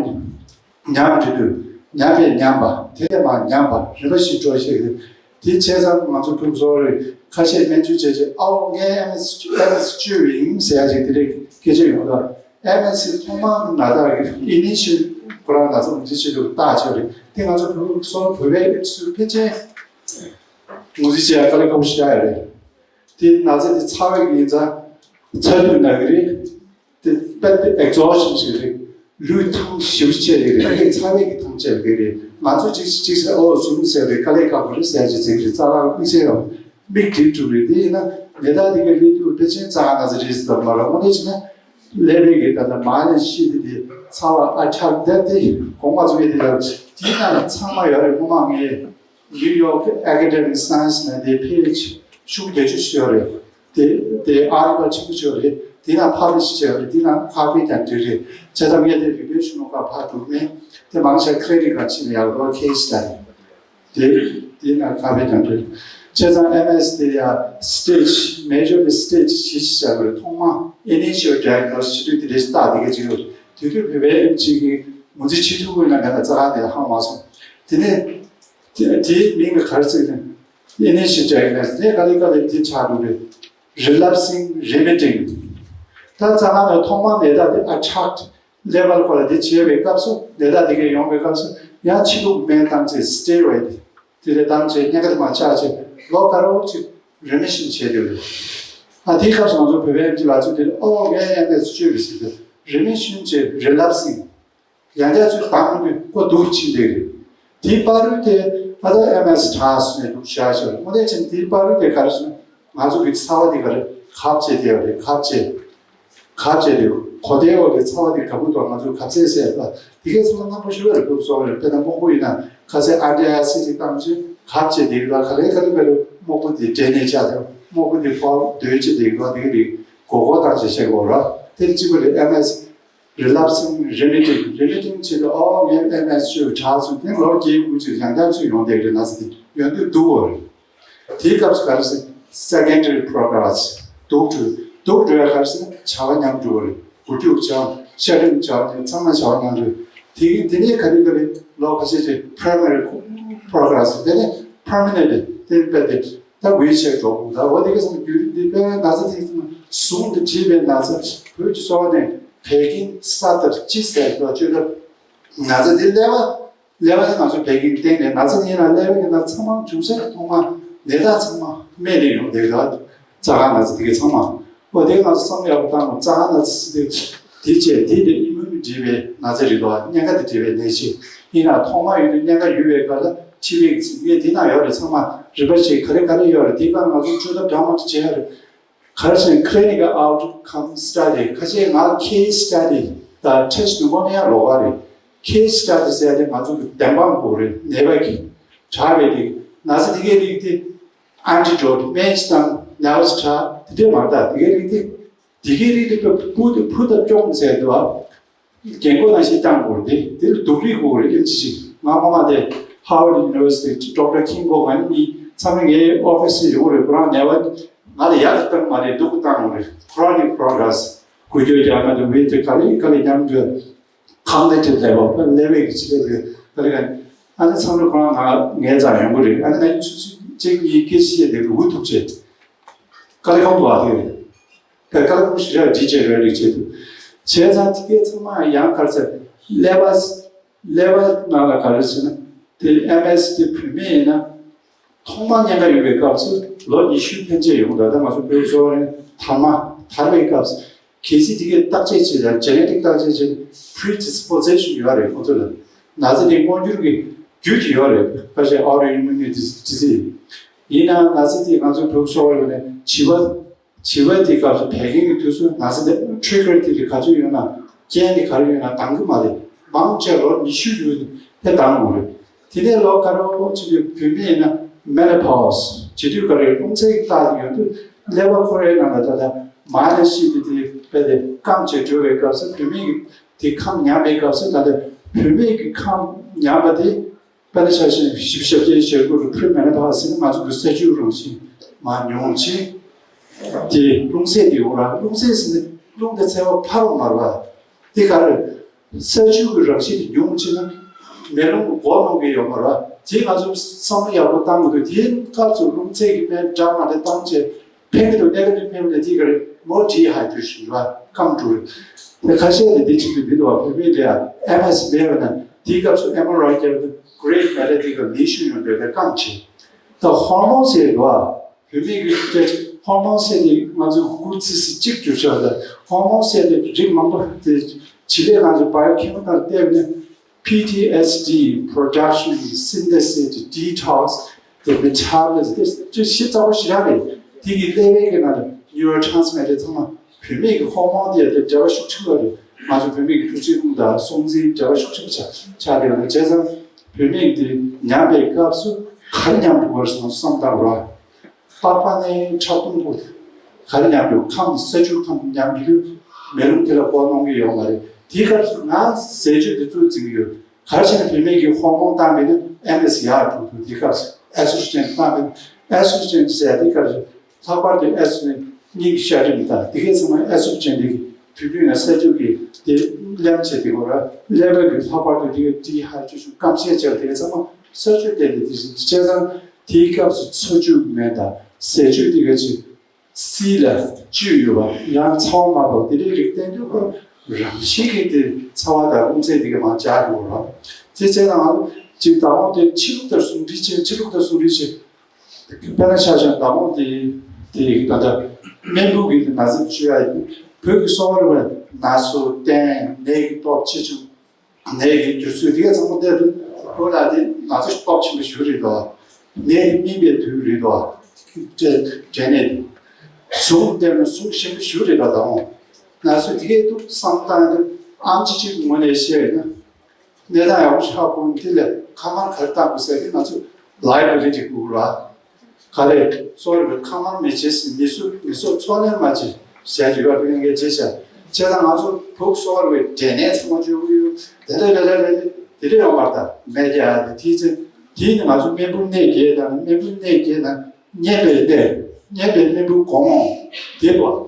ཉམས་འགྲོ་དུས། ཉམས་པས་ཉམས་པ། དེ་ལས་མར་ཉམས་པ། རིམ་པ་བཞིན་འགྲོ་ཞིག་རེད། དེ་བྱས་ཙང་ང་ཚོ་ཕྲུ་གུ་ཚོ་རེད། ཁ་ཤས་སྨན་བཅོས་བྱས་རྗེས་ཨའོ་ངས་ཨེམ་ཨེས་ཨེམ་ཨེས་བཅོས་པ་ཡིན་ཟེར་ཡ་ཞིག་དེ་འདྲའི་སྐད་ཆ་ཡོང་གི་འདུག་ཨེམ་ཨེས་སི་ཐོག་མར་ན་ཚ་གི་initial ཁོ་རང་ན་ཚ་ངོས་འཛིན་བྱེད་ཐུབ་རྟགས་ཆགས་རེད། དེ་ང་ཚོ་བོད་སོ་བོད་པའི་ཨེབ་སུ་ཕལ་ཆེར་ངོས་འཛིན་བྱེད་ཡ་དཀའ་ལས་ཁག་པོ་ཞིག་ཆགས་ཡོད་རེད། དེ་ན་ཚ་དེ་ཚ་བའི་ཡིན་ཙང་ཚ་དུས་ན་གི་རེད། དེ་དཔེ་དེ་ཨེག་ཛོ་ཤན་ཞིག་རེད། ལུས་ཐང་ཞེ་པོ་ཆད་ཀྱི་རེད། དེ་ཚ་བའི་གི་ཐང་ཆད་ཀྱི་རེད། ང་ཚོ་གཅིག་གཅིག་ཟེར་ཨོ་ཟུམ་ཟེར་རེད། དཀའ་ལས་ཁག་པོ་རེད་ཟེར་གྱི་ཟེར་གྱི་རེད། རྩ་བ་དམིགས་བསལ་ཡང་མིག་བསྒྲིལ་འགྲོ་རེད། དེ་ཡིན་ན་ནད་རྟགས་དེ་གའི་སླེབས་དུས་ཕལ་ཆེར་རྩ་བ་ན་ཚ་རེད་ཟེར་མ་རེད། དངོས་གནས་བྱས་ན་ཀླད་པའི་གི་ད་ལྟ་མ་ནས་ཤི་དེ་དེ་ཚ་བ་ཨ་ཁྲག་དེ་དེ་གོང་མ་ཚོ་གི་དེ་ལ་དེའི་ནང་ཚང་མ་ཡོད་རེད། སྔོན་མ་ངས་ནིའུ་ཡོག་གི་ཨེ་ཀ་ཌེ་མིག་སའེན་སི་ནང་དེ་ཕལ་ཆེར་ཤུགས་རྒྱ་ཆེ་ཤོས་རེད། དེ་དེ་ཨ་རི་པ་ཆེན་པོ་ཆེ་རེད། དེ་ན་ཕ་བི་ཤི་ཆེ་རེད། དེ་ན་ཁ་བི་དང་འབྲེལ་རེད། བྱས་ཙང་ངས་དེ་རིག་པའི་གཞུང་ལུགས་ཁག་ཕར་སྒྲུག་མེད། དེ་མང་ཆེ་ཁི་ལི་ནིག་ག་ཕྱིན་ནས་ཡག་པོ་ཁེ་སི་ལྟ་རེད། དེ་དེ་ན་ཁ་བི་དང་འབྲེལ། བྱས་ཙང་ཨེམ་ཨེས་དེ་ཡ་སི་ཊེ་ཇི་མེ་ཇར་ལི་སི་ཊེ་ཇི་བཞི་ཞིག་བྱ་དགོས་རེད། ཐོག་མ་ཨི་ནི་ཤལ་ཌའི་གྷ་ནོ་སི་སི་བྱེད་དུས་དེ་རེད་རྟགས་དེ་ག་ཅིག་ཡོད་རེད། དེ་དུས་བོད་པའི་ཨེམ་ཆི་གི་ངོས་འཛིན་བྱེད་ཐུབ་ཀྱི་ཡོད་ན་མེད་ན་རྩ་བ་ནས་ཧ་མ་སོང་། དེ་ནས་དེ་དེའི་མིང་གི་ག་རེ་ཟེར་ནས། ཨི་ནི་ཤལ་ཌའི་གྷ་ནོ་སི་སི་དེ་ག་ལེ་ག་ལེ་དེ་ཆགས་འགྲོ་རེད། རི་ལེབ་སིང་རི་མི་ཊིང་། ད་རྩ་བ་ནས་ཐོག་མར་ནད་རྟགས་དེ་ཨ་ཊེག་ལེ་བལ་ཁོ་ལ་དེ་བྱས་པའི་སྐབས་སུ། ནད་རྟགས་དེ་གས་ཡོང་བའི་སྐབས་སུ་ཡང་ཕྱི་ལུགས་སྨན་བཏང་བྱས། སི་ཊེ་རོ་ཡིཌ་དེ་འདྲ་བཏང་བྱས་གཉན་ཁ་དེ་མར་བཅག་བྱས་ལོ་དཀར་པོ་ཅིག་རི་མི་ཤན་བྱས་བསྡད་ཡོད་རེད། ཨ་དེའི་སྐབས་སུ་ང་ཚོ་བོད་པའི་ཨེམ་ཆི་ལགས་ཚོས་དེ་ཨོ་ངས་ཡང་ནས་བཅོས་རེད་ཟེར་ཏེ་རི་མི་ཤན་བྱས་རི་ལེབ་སིང་། ཡང་བསྐྱར་ཚུར་བཏང་དགོས་ཀྱི་སྐོར་འདུག་ཕྱིན་བསྡད་རེད། དེའི་བར་དུ་དེ་ཨ་ད་ཨེམ་ཨེས་དྲག་སོང་ནས་འདུག་བཞག་བཞག་རེད། དངོས་གནས་བྱས་ན་དེའི་བར་དུ་དེ་ག་རེ་ཟེར་ན་ང་ཚོ་གི་ཚ་བ་དེ་ག་རེ་ཁ་བ་ཅན་དེ་ཡོད་རེད། ཁ་བ་ཅན། ཁ་བ་ཅན་དེ་གོ་དེའི་འོག་གི་ཚ་བ་དེ་ག་བུ་དང་ང་ཚོ་ག་ཚད་ཟེར་ད་དེ་གའི་ཚོ་ན་སྣང་བ་ཞུ་བ་རེད། ཕུགས་སོགས་རེད། དཔེར་ན་སྨུག་པོ་ཡིན་ན་ཁ་ཚད་ཨན་ཊི་ཨེ་སི་ཌི་བཏང་ཆེད་ཁ་བ་ཅན་དེ་ག་ག་ལེ་ག་ལེ་ག་ལེ་སྨུག་པོ་དེ་འདྲེས་ནས་ཆགས་དེ་སྨུག་པོ་དེ་ཕར་སྡོད་ཆེད་དེ་ག་དེ་ག་དེ་གོ་གོ་བཏང་ཆེད་བྱེད་དགོས་ར། དེ་གཅིག་པ་རེད། ཨེམ་ཨེས་རི་ལེབ་སིང་རི་མི་ཊིང་། རི་མི་ཊིང་བྱེད་དུས་ཨོ་ངའི་ཨེམ་ཨེས་ཅིག་དྲག་སོང་། དེ་ལོ་བརྒྱད་དགུ་ཅིག་ཡང་བསྐྱར་ཚུར་ཡོང་བསྡད་རེད། ན་ཚ་དེ་ཡོང་དུས་སྡུག་པོ་རེད། དེའི་སྐབས་སུ་ག་རེ་ཟེར། སེ་ཀེན་ཌ་རི་པོ་རོ་གྷ་རེ་སི་སྡུག་འགྲོ། སྡུག་འགྲོ་ཡ་ག་རེ་ཟེར་ན་བྱ་བ་ཉམས་འགྲོ་བ་རེད། འགོ་རྒྱུག་བྱ་བ་ཤ་རིམ་བྱ་བ་དེ་ཚང་མ་བྱ་བ་ཉམས་འགྲོ། དེ་དེ་ནས་ག་རེ་ག་རེ་ལོ་ཁ་ཤས་ཅིག་པ་རའི་མ་རི་པོ་རོ་གྷ་རེ་སི་དེ་ནས་པར་མ་ནེན་ཊ་དེ་དཔེ་དེ། ད་ཝིལ་ཆེར་འགྲོ་དགོས། ད་འོ་དེ་ག་ཚང་བརྒྱུད་རིམ་འདི་དཔེ་ན་ཚ་དེ་ཚང་ཟུང་དུ་འབྲེལ་བའི་ན་ཚ། བོད་ཀྱི་གསོ་བ་ནས་བད་ཀན་ས་ལྟར་ལྕི་ཟེར་བ་བཅོས་ཐབས། ན་ཚ་དེ་ཀླད་པ་ཀླད་པ་ནི་ང་ཚོ་བད་ཀན་སྟེང་ནས་ན་ཚ་ཡིན་ན་ཀླད་པ་ཡིན་ན་ཚང་མ་འབྱུང་ས་ཐོག་མ་ནད་རྟགས་ཚང་མ་སྨད་ནས་ཡོང་བསྡད་ཡོད། རྩ་ཁ་ན་ཚ་དེ་ག་ཚང་མ། འོ་དེ་ང་ཚོ་བསམ་བློ་ཡག་པོ་བཏང་དགོས། རྩ་ཁ་ན་ཚ་ཟེར་དུས་དེ་བྱས་དེ་ནི་ཨི་མུན་འདྲེས་པའི་ན་ཚ་རེད་དོ། གཉན་ཁ་དང་འདྲེས་པའི་ནད་གཞི་ཡིན་ན་ཐོག་མ་ཡོད་དུས་གཉན་ཁ་ཡོད་པའི་སྐབས་ལ་ཕྱི་པའི་གི་ཚིག་ངས་དེ་ན་ཡོད་རེད། ཚང་མ་རིམ་པ་བྱས་ག་རེ་ག་རེ་ཡོད་རེད། དེ་ག་ང་ཚོ་བཅོས་ཐབས་འདྲ་མ་འདྲ་བྱས་ཡོད་རེད། ག་རེ་ཟེར་ན་clinical outcome study། ཁ་ཤས་ང་case study་དང་test་ནུས་པ་ནི་ཡང་ལོགས་ཀ་རེད། case study་ཟེར་ཡ་དེ་ང་ཚོ་གི་བདེན་དཔང་དགོས་རེད། ནད་པ་གི་དྲག་པའི་རིགས་ན་ཚ་དེ་གའི་རིགས་དེ་antidote་སྨན་ཅིག་བཏང་ནད་པ་ཅིག་དྲག་དེ་འདྲས་མ་རེད། ད་དེ་གའི་རིགས་དེ་དེ་གའི་རིགས་དེ་ཕུ་དེ་ཕུ་དང་སྐྱོང་ཟེར་འདུག་ཨ། རྒན་རྒོན་ནང་བཞིན་བཏང་དགོས་རེད། དེ་དེ་ལ་སྡུག་རུས་དགོས་རེད། ཨེམ་ཆི་ཞིག་ང་ངོ་མ་དེ་Harvard University་ཌོག་ཊར་ཁིང་གོ་ང་གཉིས་ཚང་མ་ངའི་ཨོ་ཕི་སི་ཡོང་རེད། ཁོ་རང་ནད་པ་ང་ལ་ཡག་གི་བཏང་མ་རེད། སྡུག་གི་བཏང་དགོས་རེད། chronic progress་འགུལ་སྐྱོད་རྒྱག་ན་དེ་ཝིལ་དེ་ག་ལེ་ག་ལེ་མཉམ་དུ་cognitive level་ཀླད་པའི་གི་ཆེད་དུ་ག་ལེ་ག་ཨ་ནི་ཚང་མ་ཁོ་རང་ང་ངའི་རྩར་ཡོང་གི་རེད། ཨ་ནི་ང་ཡི་ཆུ་ཚོད་གཅིག་གཉིས་སྐད་ཆ་བཤད་དེ་འུ་ཐུག་བྱས་དཀའ་ལས་ཁག་པོ་བ་དེ་རེད། དཀའ་ལས་ཁག་པོ་ཞེ་དྲག་འདྲི་བྱས་རེད་རེད་བྱས་འདུག་བྱས་ཙང་དེ་གས་ཚང་མ་ཡང་ག་རེ་ཟེར་ཀླད་པ་ཀླད་པ་ནང་ལ་ག་རེ་ཟེར་ན་དེ་ཨེམ་ཨེས་དེ་བུད་མེད་ཡིན་ན། ཐོག་མར་གཉན་ཁ་ཡོད་པའི་སྐབས་སུ་ལོ་ཉི་ཤུ་ཕན་ཆད་ཡོང་འདུག་ད་ང་ཚོ་བོད་སོག་རིང་དར་མ་དར་བའི་སྐབས་སུ་གལ་སྲིད་དེ་གའི་བརྟག་དཔྱད་བྱེད་ཡ་genetic་བརྟག་དཔྱད་བྱེད་predisposition་ཡོད་རེད། ཁོང་ཚོ་ལ་ན་ཚ་དེ་མངོན་འགྱུར་གྱི་རྒྱུ་དེ་ཡོད་རེད། ཁ་ཤས་autoimmune disease་ཡིན་ན་ན་ཚ་དེ་ང་ཚོ་བོད་སོག་རིང་ནས་བྱིས་པ་བྱིས་པ་དེ་སྐབས་སུ་བད་ཀན་གྱི་དུས་སུ་ན་ཚ་དེ་trigger་དེ་ག་ཚོད་ཡོད་ན་རྐྱེན་དེ་ག་རེ་ཡོད་ན་འདང་གི་མ་རེད། མང་ཆེ་ལོ་ཉི་ཤུ་ཡོད་དེ་འདང་དགོས་རེད། དེ་ནས་ལོ་དཀར་པོ་ཅིག་གི་བུད་མེད་ཡིན་ན་menopause་བྱེད་དུས་ག་རེ་རླུང་ཚད་ཀྱི་རྟགས་ཡོད་དུས་ཀླད་པ་ཁོ་རའི་ནང་ལ་ད་ལྟ་མ་ནས་ཤི་དེ་དེ་དཔེ་དེ་སྐམ་བྱས་འགྲོ་བའི་སྐབས་སུ་བུད་མེད་ཀྱི་དེ་ཁམས་ཉམས་པའི་སྐབས་སུ་ད་ལྟ་བུད་མེད་ཀྱི་ཁམས་ཉམས་པ་དེ་དཔེར་ན་ཆ་བཞག་ན་བཞི་བཅུ་ཞེ་དགུ་རུ་premenopause་ཟེར་ན་ང་ཚོ་གི་ས་ཆུའི་རང་བཞིན་མར་ཉུང་ཕྱིན་དེ་རླུང་ཚད་དེ་འོ་ར་རླུང་ཚད་ཟེར་ན་རླུང་དེ་ཚ་བ་འཕར་བ་མ་རེད་པ། དེ་ག་རེ། ས་ཆུ་གི་རང་བཞིན་དེ་ཉུང་ཕྱིན་ན་མེ་རླུང་གི་མགོ་རླུང་གི་ཡོད་མ་རེད། དེ་ང་ཚོ་བསམ་བློ་ཡག་པོ་བཏང་དགོས་འདུག་དེའི་སྐབས་སུ་རླུང་ཚད་ཀྱི་སྨན་འདྲ་མ་འདྲ་བཏང་བྱས་ཕན་གྱི་འདུག་གནད་འགག་ནི་ཕན་པ་ནས་དེ་ག་རེ་ more dehydration རེད་བ། སྐམ་འགྲོ་རེད། དེ་ཁ་ཤས་ལ་འདི་བྱེད་དུ་མི་འདུག་བ། བུད་མེད་དེ་ཡང་ཨེམ་ཨེས་མེད་པ་ན་དེའི་སྐབས་སུ་ཨེམ་ཨར་ཨའི་བརྒྱབ་ན་གྷི་རེ་ཌི་མེ་ལེབ་དེ་ག་མེ་ཤོར་ཡོང་འདྲ་དེ་སྐམ་བྱེད། ད་ཧོར་མོན་ཟེར་བ། བུད་མེད་ཀྱི་ཧོར་མོན་ཟེར་དེ་ང་ཚོའི་ཧུ་ཀུར་ཙི་སི་གཅིག་གྱུར་ཆོག་ད་ཧོར་མོན་ཟེར་དེ་རིགས་མང་པོ་དེ་བྱེད་ལས་ང་ཚོ་བ་ཡོ་ཁེ་མི་ཀལ་བལྟས་པ་ན། P T S D, production, synthesis, detox, the metabolism དེ་ཞིབ་ཚགས་པོ་ཞེ་དྲག་རེད། དེ་གི་ཀླད་པའི་གི་ནང་ལ་ནིའུ་རོ་ཊྲན་སི་མེ་ཊར་ཚང་མ་བུད་མེད་ཀྱི་ཧོར་མོན་དེ་དེ་འབྲེལ་བ་ཤུགས་ཆེན་པོ་རེད། ང་ཚོ་བུད་མེད་ཀྱི་འཕྲུལ་ཆས་ཁུངས་དང་སྲོག་འཛིན་འབྲེལ་བ་ཤུགས་ཆེན་པོ་ཆགས་ཆགས་ཡོད་ན། བྱས་ཙང་བུད་མེད་ཀྱི་དེ་ཉམས་པའི་སྐབས་སུ་ག་རེ་ཉམས་དགོས་རེད་ཟེར་ན་བསམ་བཏང་རོགས། པགས་པ་ནས་ཁྲག་འཐུང་དགོས། ག་རེ་ཉམས་དགོས། ཁམས་ས་ཆུ་ཁམས་ཉམས་ཀྱི་མེ་རླུང་དེ་ལ་སྐོར་གནོང་གི་ཡོད་མ་རེད། དེའི་སྐབས་སུ་ང་ཟས་སྤྱོད་དེ་ཚོ་འཛིན་གྱི་ཡོད། ག་རེ་བྱས་ན་བུད་མེད་ཀྱི་ཧོར་མོན་བཏང་བས་ན་ཨེམ་ཨེས་ཡར་འགྲོ་འདུག་དེའི་སྐབས་སུ་ཨེ་སི་ཊྲོ་ཇེན་བཏང་བས་ན་ཨེ་སི་ཊྲོ་ཇེན་ཟེར་དེའི་སྐབས་སུ་ལྷག་པར་དུ་ཨེ་སི་ཊྲོ་ཇེན་སྙིང་གི་ཤ་དྲིམ་དང་དེ་གའི་ཚང་མ་ཨེ་སི་ཊྲོ་ཇེན་དེ་གི་དུས་རྒྱུན་ནས་ས་ཆུ་གི་དེ་ལེན་བྱས་དེ་གོ་ར་ཀླད་པ་གི་ལྷག་པར་དུ་དེ་གའི་ཌི་ཧའི་ཌྲེ་ཤན་སྐམ་ཤས་བྱས་པ་དེ་གའི་ཚང་མ་ས་ཆུ་བརྟེན་ནས་དེ་བཞིན་བྱས་ཙང་དེའི་སྐབས་སུ་ཚ་བཅུད་མེད་དང་ཟས་བཅུད་དེ་ག་ཅིག་བསིལ་ལ་བཅུད་ཡོད་པ་ཡང་ཚ་བ་མ་བབས་དེ་འདྲའི་རིགས་བསྟེན་དུས་ཁོ་རང་བཞིན་གྱིས་དེ་ཚ་བ་དང་རླུང་ཚད་དེ་ག་མར་འཇགས་འགྲོ་བ་རེད། དེ་བྱས་ཙང་ང་ཚོ་ཅིག་ད་འོང་དེ་ཕྱི་ལུགས་དང་ཟུང་འབྲེལ་བྱས། ཕྱི་ལུགས་དང་ཟུང་འབྲེལ་བྱས། དཔེར་ན་ཆ་བཞག་ན་ད་འོང་དེ་དེ་ད་ལྟ་རྨེན་བུ་གི་ན་ཚ་བཅོས་ཡ་ཡིན། བོད་ཀྱི་གསོ་བ་རིག་པ་ན་ཟུག་བསྟེན། ནད་ཀྱི་སྟོབས་ཆེ་ཆུང་། ནད་ཀྱི་འགྱུར་ཚུལ་དེ་ག་ཚང་མ་བལྟས་དུས་ཁོ་ལ་དེ་ན་ཚ་སྟོབས་ཆེན་པོ་ཞིག་རེད་དོ། ནད་ཀྱི་སྨིན་པའི་དུས་རེད་དོ། འབྲས་ནད་དེ། ཟུངས་བལྟས་ན་ཟུངས་ཞིམ་པོ་ཞིག་རེད་དོ། ད་འོང་ན་ཚ་དེ་གས་འདུག་བསམ་བཏང་དུས་ཨེམ་ཆི་ཅིག་ངོས་ནས་བཤད་ཡོད་ན། གནས་སྟངས་ཡག་པོ་ཆགས་གོང་དེ་ལས་ཁ་མར་ག་རེ་བཏང་དགོས་ཟེར་དེ་ང་ཚོ་ལའི་བེ་རི་དེ་དགོས་ར། ག་རེ་སོ་རེ་བའི་ཁ་མར་མི་བྱེད་ཟེར། མི་སུ་མི་སོ་འཚོ་ལེན་མ་བྱེད་ཟེར་ཡོད་པ་ཕན་གྱི་བྱེད་བྱ། བྱས་ཙང་ང་ཚོ་བུག་སོ་རེ་བའི་འབྲས་ནད་ཚང་མ་བཅོས་ཀྱི་ཡོད། དེ་འདྲ་རེ་རེ་རེ་རེ་དེ་འདྲ་ཡོང་བར་ད་མེད་ཀྱ་དེ་དེའི་ཚེ་དེའི་ནི་ང་ཚོ་རྨེན་བུ་ནད་རྒྱས་དང་རྨེན་བུ་ནད་རྒྱས་དང་རྔན་པའི་ནད་རྔན་པའི་རྨེན་བུ་གོང་འོང་དེ་བ།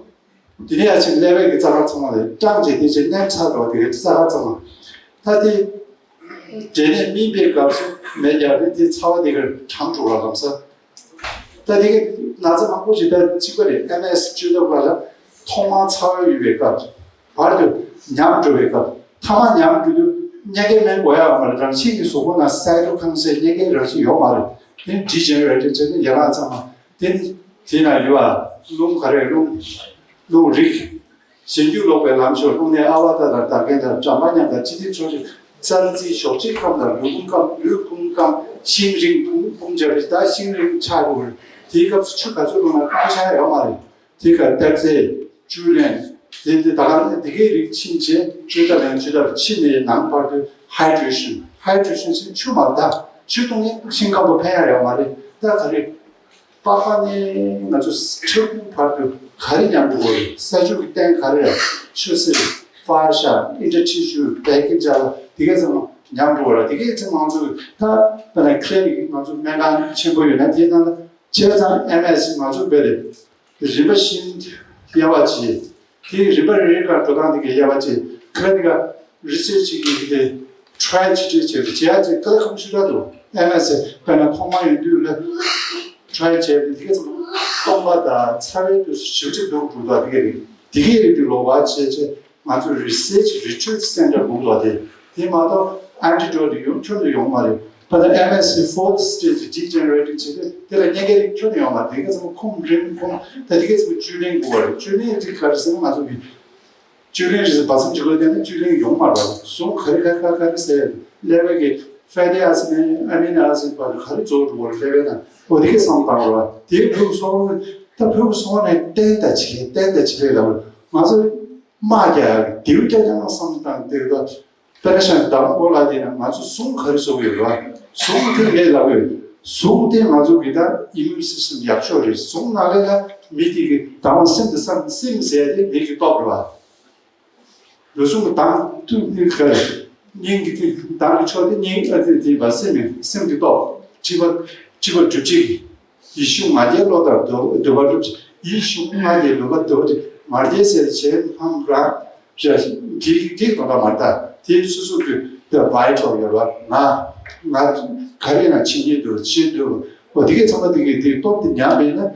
དེ་ནས་ཡ་ཆེན་ཀླད་པའི་གི་རྩ་ཁ་ཚང་མ་ལས་སྐྲངས་བྱས་དེ་ཆེ་མནན་ཚར་འགྲོ་དེ་གའི་རྩ་ཁ་ཚང་མ། ད་དེ་འབྲས་ནད་སྨིན་པའི་སྐབས་སུ་མེད་ཀྱང་རེད། དེ་ཚ་བ་དེ་གར་གྲང་འགྲོ་བ་ལམ་སང་། ད་དེ་གའི་ན་ཚ་མང་པོ་ཞིག་ད་གཅིག་པ་རེད། ཨེམ་ཨེས་བཅོས་ཐབས་པ་ལ་ཐོག་མར་ཚ་བ་ཡོད་པའི་སྐབས། བར་དུ་ཉམས་འགྲོ་བའི་སྐབས། ཐ་མ་ཉམས་འགྲོ་དུས་མཉེན་ཁའི་སྨན་དགོས་ཡ་ཡོད་མ་རེད། རང་བཞིན་གྱི་གཟུགས་པོ་ནང་སའི་ཊོ་ཁའིན་ཟེར་མཉེན་ཁའི་རང་བཞིན་ཡོད་མ་རེད། དེ་ཌི་ཇེ་ནེ་རེ་ཊིབ་བྱས་ནས་ཡན་ལག་ཚང་མ་དེ་དེ་ན་ཡོད་པ། རླུང་ག་རེ་རླུང་རླུང་རིགས། གཞན་རྒྱུད་ལོག་པའི་ལམ་ཞོར་རླུང་ནད་ཨ་བ་ཏ་དང་ད་གན་དང་གྲམ་པ་མཉམ་དང་ཅི་ཐིག་ཕྱོགས་ཀྱི་རྩ་རྩི་ཞོགས་ཀྱི་ཁམས་དང་ལུས་ཕུང་སྐམ། ལུས་ཕུང་སྐམ་ཤིང་རིང་ཕུང་ཕུང་བྱ་བའི་ད་ཤིང་རིང་ཆགས་དགོས་རེད། དེའི་སྐབས་སུ་ཆུ་ག་ཚོད་བླུགས་ན་སྐམ་ཆགས་ཡོད་མ་རེད། དེ་ག་གཏེར་རྫས་བཅུད་ལེན་དེ་དེ་ད་ག་དེ་གའི་རིགས་ཕྱིན་ཆད་བཅུད་ད་ལེན་བཅུད་ད་ཕྱི་ནས་ནང་བར་དུ་ཧའི་ཌྲེ་ཤན། ཧའི་ཌྲེ་ཤན་ཟེར་ཆུ་མ་ད་ཆུ་བཏུང་ཡས་ཤིང་སྐམ་པོ་ཕན་ཡ་ཡོད་མ་རེད། ད་ག་རེ་པགས་པ་ནས་ང་ཚོ་ཕྲུ་གུ་བར་དུ་ག་རེ་ཉམས་འགྲོ་གི་རེད། ས་ཆུ་གི་རྟེན་ག་རེ་རེད། ཆུ་སེར་ཧྥ་ཤ་ཨིན་ཊར་ཊི་ཤུ་བད་ཀན་ཅ་ལག་དེ་ག་ཚང་མ་ཉམས་འགྲོ་གི་རེད། དེ་གའི་ཚེ་ང་ཚོ་ད་ད་ནས་ཁི་ལི་ནིག་ང་ཚོ་སྨན་ཁང་ཆེན་པོ་ཡོད་ན་དེའི་ནང་ལ་བྱས་ཙང་ཨེམ་ཨེས་ང་ཚོ་བས་རེད། རིམ་པ་བཞིན་དབྱེ་བ་ཕྱེ། དེའི་རིམ་པ་རེ་རེ་ཁར་འགྲོ་སྟངས་དེ་གའི་དབྱེ་བ་ཕྱེ། ཁ་ལ་དེ་ག་རི་སར་ཆི་བྱེད་ཀྱི་དེ་ཊ་རའི་ཇི་ཊི་བྱེད་ཀྱི་བྱེད་ཡ་ཅིག་དཀའ་ལས་ཁག་པོ་ཞེ་དྲག་འདུག་ཨེམ་ཨེས་དཔེར་ན་ཐོག་མ་ཡོང་དུས་ལ་ཊ་རའི་བྱས་པའི་དེ་གའི་ཚང་མ་སྟོང་པ་དང་ཚ་བའི་དུས་སུ་ཞིབ་ཅིག་འདུག་འགྲོ་དང་དེ་གའི་རིགས་དེ་གའི་རིགས་དེ་ལོག་པ་བྱས་བྱས་ང་ཚོ་རི་སར་ཆི་རི་ཊེར་ཆི་སེན་ཊར་དགོས་འདུག་དེ་དེ་མ་གཏོགས་ཨན་ཊི་ཌོ་ཊི་ཡོང་ཁྱོན་དུ་ཡོང་མ་རེད། ད་ལྟ་ཨེམ་ཨེས་སི་ཕོར་ཐི་སི་ཊེ་ཇི་ཌི་ཇེ་ནེ་རེ་ཊིབ་བྱེད་དུས་དེ་ལ་མཉེན་ཁའི་རིགས་ཁྱོན་ནས་ཡོང་བ་དེ་ག་ཚང་མ་ཁུངས་རིང་ཁུངས་ད་དེ་ག་ཚང་མ་བཅུད་ལེན་དགོས་པ་རེད། བཅུད་ལེན་རིགས་ག་རེ་ཟེར་ན་ང་ཚོ་གི་བཅུད་ལེན་རིགས་བ་ཚང་གཅིག་ལ་བརྟེན་ནས་བཅུད་ལེན་ཡོང་མ་རེད། ཟུངས་ག་རེ་ག་རེ་ག་རེ་ཟེར་ཀླད་པའི་གི་ཕེ་ཊི་ཨེ་སི་ཌི་ནས་ཨ་མི་ནོ་ཨེ་སི་ཌི་བར་དུ་ག་རེ་རྫོགས་འགྲོ་བ་རེད། ཀླད་པའི་ནང་འོ་དེ་ག་བསམ་བཏང་རོགས། དེའི་ཕྲུ་གུ་སོང་ད་ཕྲུ་གུ་སོང་ནས་བསྟན་ད་བྱེད་བསྟན་ད་བྱེད་ལས་ལ་ང་ཚོ་དམག་རྒྱག་ཡག་གི་མདེའུ་རྒྱག་རྒྱག་ན་བསམ་བཏང་དེ་ད། དཔེར་ན་ཆ་བཞག་ན་མགོ་ལ་དེ་ན་ང་ཚོ་ཟུངས་ག་རེ་བཟོ་གི་ཡོད་རེད། ཟུངས་དེ་ངས་ལབ་ཡོད། ཟུངས་དེ་ང་ཚོ་གི་ད་ཨི་མིའུན་སི་སི་ཊམ་ཡག་ཤོས་རེད། ཟུངས་ནང་ལས་ལ་མི་དེ་གི་ད་བ་སེམས་དེ་བསམ་སེམས་ཟེར་དེ་མི་གི་སྟོབས་རེད་བ། ལུས་ཟུངས་དང་དུ་ནི་ག་རེ། སྙིང་གི་དེ་དང་གི་ཕྱོགས་དེ་སྙིང་ཨ་དེ་དེ་བ་སེམས་སེམས་ཀྱི་སྟོབས་ཁྲི་པ་ཁྲི་པ་སྒྲུབ་བྱེད་ཀྱི། ཡིད་གཞུང་ང་རྒྱལ་བློ་དང་འདོད་འདོད་པ་སྒྲུབ་ཅིང་། ཡིད་གཞུང་ང་རྒྱལ་བློ་དང་འདོད་པ་སྒྲུབ། ང་རྒྱལ་ཟེར་བྱེད་ཕམ་ར་ར་གིག་གིག་དང་མ་ལྟ་དེ་སོ་སོ་གི་the vital ཡོད་པ་ང་ང་ག་རེ་ན་བྱེད་ཀྱི་འདུག་བྱེད་འདུག་འོ་དེ་གའི་ཚང་མ་དེ་གའི་དེ་སྟོབས་དེ་ཉམས་པས་ན་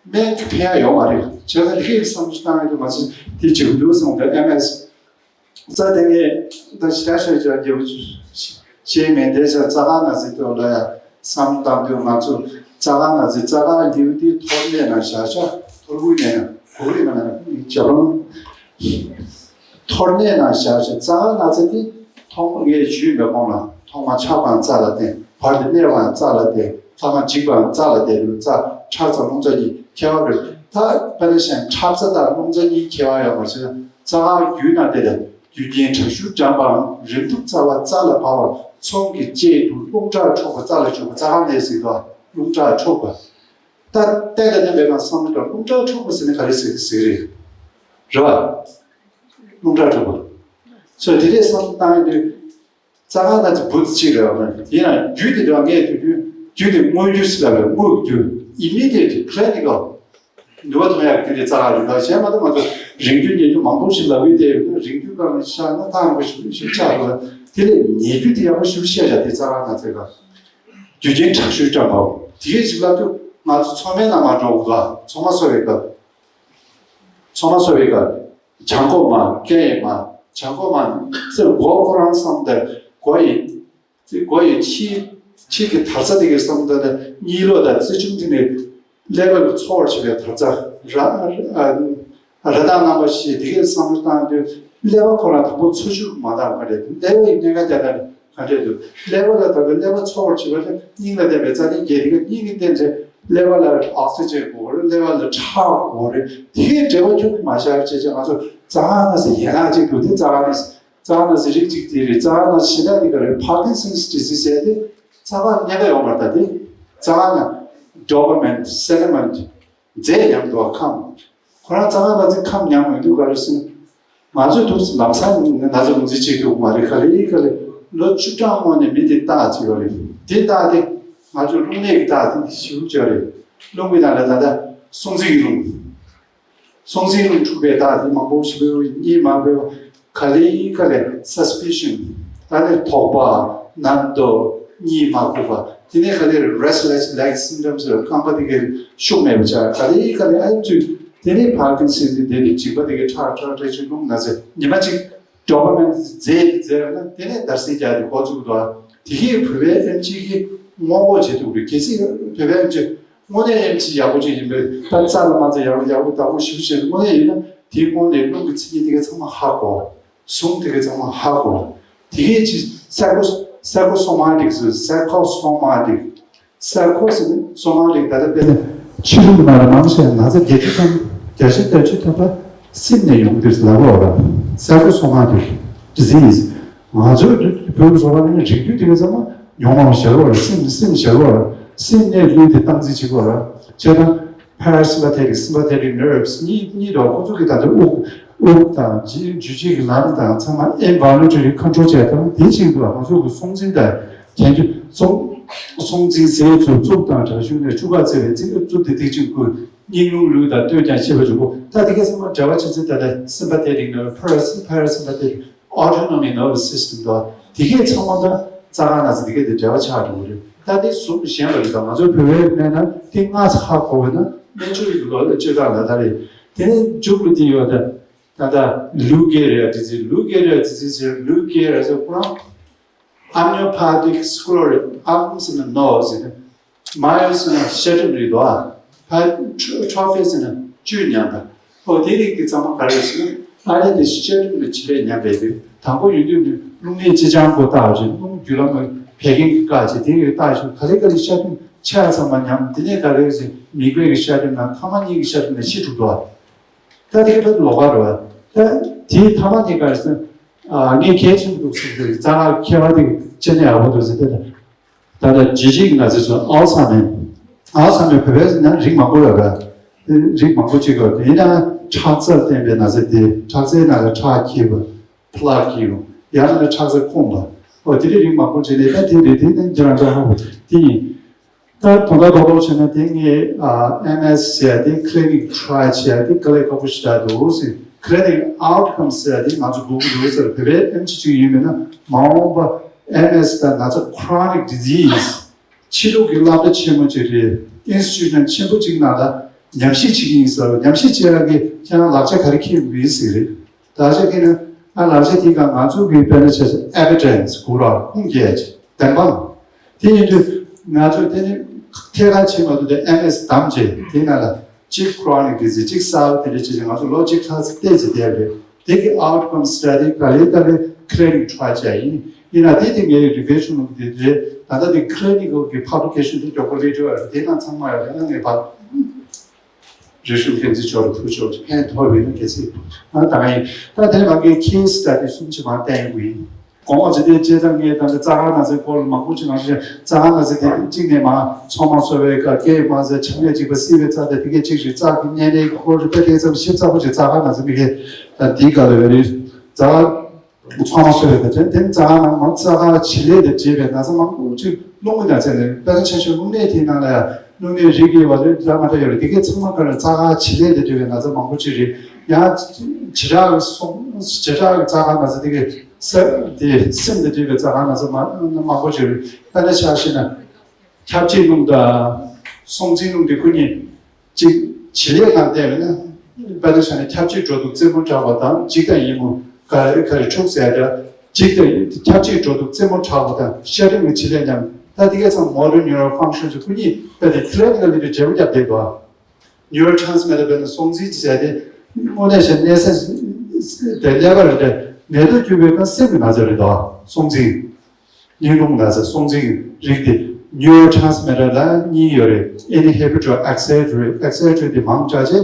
སྨན་གྱི་ཕན་ཡག་ཡོད་མ་རེད། བྱས་ཙང་དེ་གའི་བསམ་བློ་བཏང་ཡོད་དུས་ང་ཚོས་དེ་བྱེད་དགོས་འདུག་བསམ་པ་ཨེམ་ཨེས། རྩ་དེ་ངས་ད་ཞེ་དྲག་ཤོད་ཀྱང་རྒྱལ་པོ་ཤེས་མེད་དེ་ཚོ་རྩ་ཁང་ན་ཚའི་ཐོག་ལ་ཡང་བསམ་བློ་བཏང་དུས་ང་ཚོ་རྩ་ཁང་ན་ཚའི་རྩ་ཁང་ལེའུ་དེ་ཐོར་ནས་ན་བཞག་ཤག་ཐོར་བུ་ནས་ན་གོ་རེ་ན་ན་ཇ་ལོང་ཐོར་ནས་ན་བཞག་ཤག་རྩ་ཁང་ན་ཚ་དེ་ཐོག་མ་ངས་ཞུས་མེད་གོང་ལ་ཐོག་མ་ཆགས་པའང་རྩ་ལ་བརྟེན། བར་དུ་གནས་པའང་རྩ་ལ་བརྟེན། ཐ་མ་འཇིག་པའང་རྩ་ལ་བརྟེན་དུས་རྩ་ཁྲག་རྩ་རླུང་རྩ་གཉིས་ཁྱད་པར་རེད། ད་དཔེར་ན་བཤད་ན་ཁྲག་རྩ་དང་རླུང་རྩ་གཉིས་ཁྱད་པར་ཡོད་པར་བྱས་ན་རྩ་ཁང་བརྒྱུད་ན་དེ་ལས་རྒྱུ་རྐྱེན་དྲག་ཤུལ་འགྲམ་པའམ་རིམས་དུག་རྩ་བ་རྩ་ལ་བབས་པ་ཚོང་གི་དཔྱད་དུ་རླུང་ཁྲག་འཁྲུགས་པ་རྩ་ལ་འཁྲུགས་པ་རྩ་ཁང་ནས་ཟེར་དུས་རླུང་ཁྲག་འཁྲུགས་པ། ད་ལྟ་ལ་ནི་མེད་པ་བསམ་བློ་དང་རླུང་ཁྲག་འཁྲུགས་པ་ཟེར་ནས་ག་རེ་ཟེར་ཟེར་རེད། རེད་བ། རླུང་ཁྲག་འཁྲུགས་པ། ཚོས་དེ་འདྲའི་བསམ་བློ་བཏང་ཡོང་དུས། རྩ་ཁང་ན་ཚ་བུ་གཅིག་རེད་བ། ཡིན་ནའང་རྒྱུ་དེ་འདྲ་ངས་དུས་རྒྱུན་རྒྱུ་དེ་དངོས་རྒྱུ་ཟེར་ལབ་པའི་དངོས་རྒྱུ། Immediate clinical འདུལ་བ་མཐོང་ཡག་རྒྱུ་དེ་རྩ་ཁང་རེད། ད་གཞན་མ་གཏོགས་ང་ཚོ་རིང་རྒྱུ་ཉེ་རྒྱུ་མང་པོ་ཞིག་ལབ་ཀྱི་བསྡད་ཡོད་ན་རིང་རྒྱུ་སྒང་ནས་བཤད་ན་ཐག་རིང་པོ་ཞིག་ཞིག་ཆགས་འདུག་དེ་ལས་ཉེ་རྒྱུ་དེ་ཡག་པོ་ཞིག་བཤད་བཞག་དེ་རྩ་ཁང་ན་ཚའི་སྒང་རྒྱུ་རྐྱེན་དྲག་ཤུལ་བཀྲམ་པའོ། དེ་གས་ཞིག་ལབ་དུས་ང་ཚོ་མཚོ་སྨན་ནང་མར་འགྲོ་དགོས་ག་མཚོ་མ་གསོ་བའི་སྐབས། མཚོ་མ་གསོ་བའི་སྐབས། བྱང་ཁོག་མ། སྐེ་ཡི་མ། བྱང་ཁོག་མ། ཚེ་མགོ་ཁོ་རང་བསམ་དེ་མགོ་ཡི། ཚེ་མགོ་ཡི་ཕྱི། ཕྱི་གི་དར་རྩ་དེ་གའི་བསམ་དེ་ནི་གཉིས་ལོག་དང་རྩེ་གཅུང་དེ་ནི་ཀླད་པ་ལ་ཚོར་བ་བྱེད་པའི་དར་རྩ། ར། ཨ། ར་དང་རྣམ་པ་ཤེས་དེ་གའི་བསམ་བློ་བཏང་དུས་ཀླད་པ་ཁོ་རང་དང་པོ་འཚོ་བཅུད་མ་འདང་ག་རེད། ཀླད་པ་ཡི་གནད་འགག་རྒྱག་ན་ག་འདྲས་འདུག་ཀླད་པ་ལ་ད་ལྟ་ཀླད་པ་འཚོ་བར་བྱེད་པ་ལ་སྙིང་ལ་བརྟེན་པའི་རྩ་དོན་བརྒྱད་དེ་ག་སྙིང་གི་རྟེན་རེད། ཀླད་པ་ལ་ཨོག་སི་ཇན་དགོས་རེད། ཀླད་པ་ལ་ཁྲག་དགོས་རེད། དེ་གའི་འབྲེལ་བ་ཁྱོན་ནས་མ་ཤར་བྱས་ཙང་ང་ཚོ་རྩ་ཁང་ན་ཚ་ཡན་ལག་གཅིག་འདུག་དེ་རྩ་ཁང་ན་ཚ་རྩ་ཁང་ན་ཚ་རིགས་གཅིག་དེ་རེད། རྩ་ཁང་ན་ཚ་གཞན་དག་དེ་ག་རེད། Parkinson's disease ཟེར་དེ་རྩ་ཁང་གནད་འགག་ཡོད་མ་རེད། ད་དེ་རྩ་ཁང་ན་dopamine serotonin རྫས་མཉམ་དུ་ཁམས། ཁོ་རང་རྩ་ཁང་ན་ཚ་ཁམས་མཉམ་མི་འདུག་ག་རེ་ཟེར་ན། ང་ཚོས་ཐུགས་ལམ་སང་ན་ཚ་ངོས་འཛིན་བྱེད་ཐུབ་མ་རེད། ག་ལེ་ག་ལེ་ལོ་བཅུ་གྲངས་སྔོན་ནས་མི་དེ་བརྟག་བྱས་པ་རེད། དེ་བརྟག་དེ་ང་ཚོས་རླུང་ནད་ཀྱི་བརྟག་དེ་ཞིབ་བྱས་རེད། རླུང་གི་ནང་ལ་ད་ལྟ་སྲོག་འཛིན་གྱི་རླུང་། སྲོག་འཛིན་རླུང་འཁྲུགས་པའི་བརྟག་དེ་མང་པོ་ཞིག་ཡོད། གཉིས་མང་པོ་ག་ལེ་ག་ལེ་suspicion ད་ནི་དོགས་པ། རྣམ་རྟོག་གཉིད་མ་ཁུག་པ། དེ་ནས་ག་ལེ་restless leg syndromes རྐང་པ་དེ་གའི་ཤུགས་མེད་པ་ཆགས། ག་ལེ་ག་ལེ་ཨ་ཡོད་ཚུལ། དེ་ནས་Parkinson's དེ་དེ་འཇིགས་པ་དེ་གའི་ཁྲག་ཁྲག་ཁྲག་ཅིག་རླུང་ན་ཚ་ཉི་མ་གཅིག་dopamine རྫས་དེ་རྫས་ཡོད་ན་དེ་ནས་འདར་སིག་རྒྱག་དེ་འགོ་བཙུགས་འདུག་དེ་གའི་བོད་པའི་ཨེམ་ཆི་གིས་སྔོན་འགོག་བྱེད་ཐུབ་རེད། གལ་སྲིད་བོད་པའི་ཨེམ་ཆི་དངོས་གནས་ཨེམ་ཆི་ཡག་པོ་ཅིག་ཡིན་པས་ད་རྩ་ལ་མ་རྩ་ཡག་པོ་ཡག་པོ་བདག་པོ་ཞིབ་བྱས་དངོས་གནས་ཡིན་ན་དེའི་སྔོན་ནས་རླུང་གི་མཚན་ཉིད་དེ་ག་ཚང་མ་ཧ་གོ། ཟུངས་དེ་ག་ཚང་མ་ཧ་གོ། དེ་གའི་ཅི་psycho psychosomatic psychosomatic psychosis ནི་somatic ད་ལྟ་དཔེར་ན་ཕྱི་རོལ་གྱི་ནང་ལ་མང་ཆེ་ན་ཚ་བརྒྱད་ཅུ་ཐམ་བརྒྱ་ཆ་བརྒྱད་ཅུ་ཐམ་པ་སེམས་ནས་ཡོང་གི་འདུག་ལབ་དགོས་ར། Psychosomatic disease ང་ཚོའི་བོད་ཀྱི་བཟོ་བ་ནི་རིགས་རྒྱུད་དེ་ག་ཚང་མ་ཉོན་མོངས་ཞར་བ་ར། སེམས་སེམས་ཞར་བ་ར། སེམས་ནས་ལུས་དེ་སྟངས་འཛིན་བྱེད་དགོས་ར། བྱས་ཙང་parasympathetic sympathetic nerves གཉིས་གཉིས་དང་ཁོ་ཚོ་གི་ད་ལྟ་དབུགས་དབུགས་དང་འཇུ་འཇུ་བྱེད་ཀྱི་ལམ་དང་ཚང་མ་involuntary control བྱས་ཙང་དེ་གཅིག་ཏུ་ང་ཚོ་གི་སྲོག་འཛིན་དང་གྱེན་རྒྱུ་སྲོག་སྲོག་འཛིན་ཟས་ཚོ་རྩུབ་དང་དྲག་ཤུལ་ནས་བཅུ་ག་བཙལ་བའི་རྩིས་རྩུབ་དེ་ཐིག་ཅིག་ཁུར་སྙིང་རླུང་ལུས་དང་ལྟོས་ཀྱང་ཤེས་པ་འཇུག་གོ། ད་དེ་ག་ཚང་མ་འབྲེལ་བ་བྱེད་ཚེ་ད་ལྟ་sympathetic nerve parasympathetic autonomic nervous system དང་དེ་གས་ཚང་མ་ད་རྩ་ཁང་ན་ཚ་དེ་གས་དེ་འབྲེལ་བ་ཆགས་འགྲོ་གི་རེད། ད་དེ་གཟུགས་གཞན་པ་རེད། ད་ང་ཚོའི་བོད་པའི་སྨན་ན་དེ་ལྔ་ཚ་ཧ་གོ་བས་ན་སྨན་བཅོས་ཀྱི་ལོ་ལ་བཅོས་སྟངས་ལ་ད་རེད། དེ་ནས་མཇུག་ཏུ་དེ་ཡོད་ད། ད་ལྟ་Lou Gehrig's disease Lou Gehrig's disease ཟེར་Lou Gehrig ཟེར་ཁོ་རང་amniotic sclerosis am ཟེར་ན་ནོ་ཟེར་ན། མ་ཡོ་ཟེར་ན་ཤ་གྲིམ་རེད་དོ། ཨ་ཕ་ཊྲོ་ཕི་ཟེར་ན་བཅུད་ཉམས་པ། ཨོ་དེ་རིགས་ཀྱི་ཚང་མ་ག་རེ་ཟེར་ན་ཨ་ནི་དེ་ཤ་གྲིམ་ལ་བྱེད་ལས་ཉམས་པའི་དུས་དང་པོ་ཡོད་དུས་ནི་རླུང་ནད་ལྕེ་སྤྱང་པོ་བཏགས་བྱས་རླུང་རྒྱུ་ལམ་བད་ཀན་གྱི་བཀག་བྱས་དེ་རིགས་བཏགས་བྱས་ག་ལེ་ག་ལེ་ཤ་གྲིམ་ཆ་ཚང་མ་ཉམས། དེ་ནས་ག་རེ་ཟེར་མིག་དཔེ་གི་ཤ་གྲིམ་དང་ཐ་མ་གཉིས་ཀྱི་ཤ་གྲིམ་ལ་ཤི་འགྲོ་འདུག་ད་དེ་ཕར་ལོགས་ཀ་རེད་བ། ད་དེའི་ཐ་མ་གཉིས་ཀ་རེད་ཟེར། ཨ་ངས་གལ་ཆེན་པོ་འདུག་ཟེར་ཏེ་རྩ་ཁང་ཁྱད་པར་དེ་ཅི་ནས་ཡག་པོ་འདུག་ཟེར་ཏེ། ད་ལྟ་ལྗིད་ལྗིད་ཀྱི་ན་ཚ་ཚོ་ཨལ་ཚ་མེ། ཨལ་ཚ་མེ་བོད་པའི་ནང་རིགས་མང་པོ་ཡོད་རེད། རིགས་མང་པོ་ཅིག་ཡོད་དེ་ཡིན་ན་ཁྲག་རྩར་བརྟེན་པའི་ན་ཚ་དེ་ཁྲག་རྩའི་ནང་ལ་ཁྲག་འཁྱིལ་བ། ཕ་ལག་འཁྱིལ་བ། ཡང་ན་ཁྲག་རྩ་ཁུངས་པ། ཨོ་དེ་འདྲའི་རིགས་མང་པོ་ཅིག་ནས་ད་དེ་རེད། དེ་ནི་འདྲ་འདྲ་ཧ་གོ་དེ་ཡིན། ད་དོན་དག་རྡོག་རྡོག་བྱས་ན་དེ་ངས་ཨ་ཨེམ་ཨེས་ཟེར་ཡ་དེ་clinic trial བྱེད་ཡ་དེ་དཀའ་ལས་ཁག་པོ་ཞིག་རེད་འདུག་ཟེར། Clinic outcome ཟེར་ཡ་དེ་ང་ཚོ་དགོས་ཀྱི་འདུག་ཟེར། བོད་པའི་ཨེམ་ཆི་ཅིག་ཡིན་མིན་ན་མ་འོངས་པ་ཨེམ་ཨེས་དང་ན་ཚ་chronic disease ཕྱི་ལུགས་ཀྱི་སློབ་གྲྭ་ཆེན་མོ་ཅིག་རེད། institution ཆེན་པོ་ཅིག་ནང་ལ་ ཉམས་ཞིབ་བྱེད་ཀྱི་ཡིན་ཟེར་བ། ཉམས་ཞིབ་བྱེད་ཡག་གི་ཁྱེད་རང་ལག་ཆ་ག་རེ་འཁྱེར་དགོས་ཡིན་ཟེར་གི་རེད། ལག་ཆ་འཁྱེར་ན་ཨ་ལག་ཆ་དེའི་སྒང་ང་ཚོ་གི་དཔེར་ན་ཆ་བཞག་evidence གུ་ར་ཁུངས་སྐྱེལ་ཡག་ཅིག་བདེན་དཔང་། དེ་ཡིན་དུས་ང་ཚོས་དེ་ནི་ཐད་ཀར་བྱེད་མ་ཐུབ་དེ་ཨེམ་ཨེས་བདམས་བྱས་དེའི་ནང་ལ་གཅིག་chronic disease གཅིག་གསར་པ་དེ་འདྲ་བྱེད་ཅིག་ང་ཚོ་ལོ་གཅིག་ལྷག་ཙམ་བལྟས་ཙམ་བསྡད་པ་རེད། དེ་གི་outcome study ག་ལེ་ག་ལེ་clinic trial བྱས་ཡིན། ཡིན་ན་དེ་དེ་ངའི་revision ལུགས་དེ་རེད། ད་ལྟ་དེ་clinical གི་publication དེ་མགྱོགས་པོ་སླེབས་འགྲོ་ཡ་རེད། དེ་དང་ཚང་མ་ཡ་རེད། ཨ་ངས་ཕར་རིག་གཞུང་འགན་འཛིན་མཆོག་ལ་ཐུགས་ཆོག་ཅིག་ཕན་ཐོགས་པའི་ན་གལ་སྲིད་ཨ་ད་ཡིན། ད་དེ་ནས་ང་གི་case study གསུམ་ཅིག་མར་བསྟན་དགོས་ཡིན། དགོངས་པ་ཇི་ལྟར་བཅས་ཙང་ངས་ད་ལྟ་རྩ་དཀར་ན་ཚའི་སྐོར་ལ་མང་པོ་ཅིག་ང་ཚོས་རྩ་དཀར་ན་ཚ་དེ་གཅིག་ནས་མ་ཚང་མ་གསོ་བའི་སྐབས་སྐད་མ་ཟད་ཆམ་ནད་གཅིག་པ་སྲིད་པའི་རྩ་དེ་དེ་གས་གཅིག་རེད། རྩ་གི་གཉན་ནད་ཀྱི་སྐོར་རེད། དཔེ་དེ་ཙམ་ཞིབ་ཚགས་པོ་ཅིག་རྩ་དཀར་ན་ཚ་མི་གས་ད་འདི་ག་ལ་བས་རེད། རྩ་དཀར་ཚང་མ་གསོ་བའི་སྐབས་དེ་དེ་རྩ་དཀར་ནང་མ་རྩ་དཀར་བྱེད་ལས་དང་འབྲེལ་བའི་ན་ཚ་མང་པོ་ཅིག་རླུང་གི་ན་ཚ་ནས་དཔེར་ན་ཆ་བཞག་རླུང་ནད་དེའི་ནང་ལ་ཡང་རླུང་ནད་རིགས་ཡོད་པ་རེད། འདྲ་མ་འདྲ་ཡོད་རེད། དེ་གས་ཚང་མ་ག་རེ་རྩ་དཀར་བྱེད་ལས་དང་འབྲེལ་བའི་ན་ཚ་མང་པོ་ཅིག་རེད། ཡང་བྱེ་བྲག་གི་སོ་བྱེ་བྲག་གི་རྩ་དཀར་ན་ཚ་དེ་གས་ས་དེ་སེམས་དང་འབྲེལ་བའི་རྩ་དཀར་ན་ཚ་མ་མང་པོ་ཅིག་རེད། དཔེར་ན་ཆ་བཞག་ན་ཁྱབ་བྱེད་རླུང་དང་སྲོག་འཛིན་རླུང་དེ་ཁོ་གཉིས་གཅིག་བྱེད་ལས་གང་བལྟས་པས་ན་དཔེར་ན་ཆ་ནས་ཁྱབ་བྱེད་འགྲོ་འདུག་རྩེད་མོ་འཁྲབ་པ་དང་འཇིག་དང་ཡིད་མུག་ག་རེ་ག་རེ་འཁྲུག་ཟེར་ཡ་འཇིག་དང་ཁྱབ་བྱེད་འགྲོ་འདུག་རྩེད་མོ་འཁྲབ་པ་དང་ཤ་རིང་གི་བྱེད་ལས་མཉམ་ད་དེ་གས་ཚང་motor neural function དེ་ཁོ་གཉིས་ད་དེ་clinically དེ་འབྲས་བུ་བརྒྱབ་བསྡད་འདུག neurotransmitter དཔེར་ན་སྲོག་འཛིན་ཟེར་དེ་དངོས་གནས་བྱས་ན་ནད་ས་དེ་ཀླད་པ་རེད་དེ་ནད་དུ་གྱུར་པའི་ཁ་སེམས་ཀྱི་ན་ཚ་རེད་དོ། སྲོག་འཛིན་སྙིང་རླུང་ན་ཚ་སྲོག་འཛིན་རིགས་དེ་neurotransmitter ལ་གཉིས་ཡོད་རེད། inhibitory accelerator accelerator དེ་མང་དྲགས་ཆེ་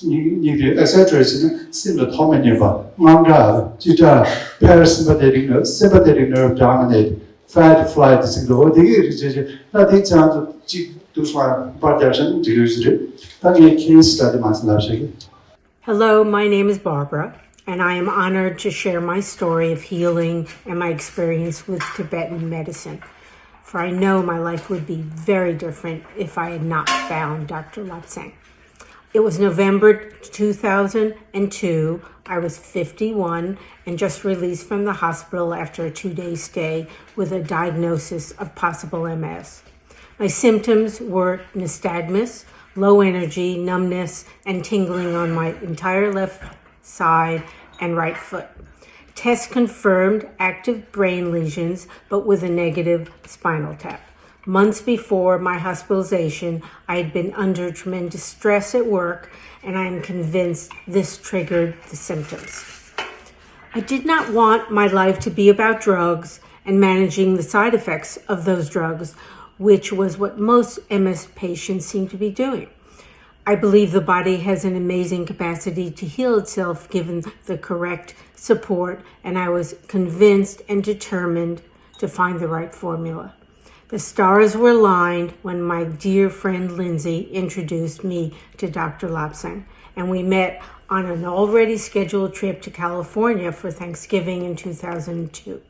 གཉིས་གཉིས་དེ་accelerator ཟེར་ན་སེམས་ལ་ཐོག་མ་ཉན་པ་དངངས་སྐྲག་ཅི་དྲག parasympathetic nerve sympathetic nerve dominate fight flight ཟེར་འདུག་འོ་དེ་གི་རིགས་བྱས་བྱས་ད་དེ་ཚང་ཚོ་གཅིག་ཏུ་སོང་པར་རྒྱབ་ཤིང་འགྲིག་ཡོད་ཟེར་རེད། ད་ངས་case study མང་ཙམ་ལབ་བྱེད་ཀྱི། Hello, my name is Barbara, and I am honored to share my story of healing and my experience with Tibetan medicine. For I know my life would be very different if I had not found Doctor Lapsang. It was November two thousand two. I was fifty-one and just released from the hospital after a two day stay with a diagnosis of possible M S. My symptoms were nystagmus, low energy, numbness, and tingling on my entire left side and right foot. Tests confirmed active brain lesions, but with a negative spinal tap. Months before my hospitalization, I had been under tremendous stress at work, and I am convinced this triggered the symptoms. I did not want my life to be about drugs and managing the side effects of those drugs, which was what most M S patients seem to be doing. I believe the body has an amazing capacity to heal itself given the correct support, and I was convinced and determined to find the right formula. The stars were aligned when my dear friend Lindsay introduced me to Doctor Lapsang, and we met on an already scheduled trip to California for Thanksgiving in two thousand two.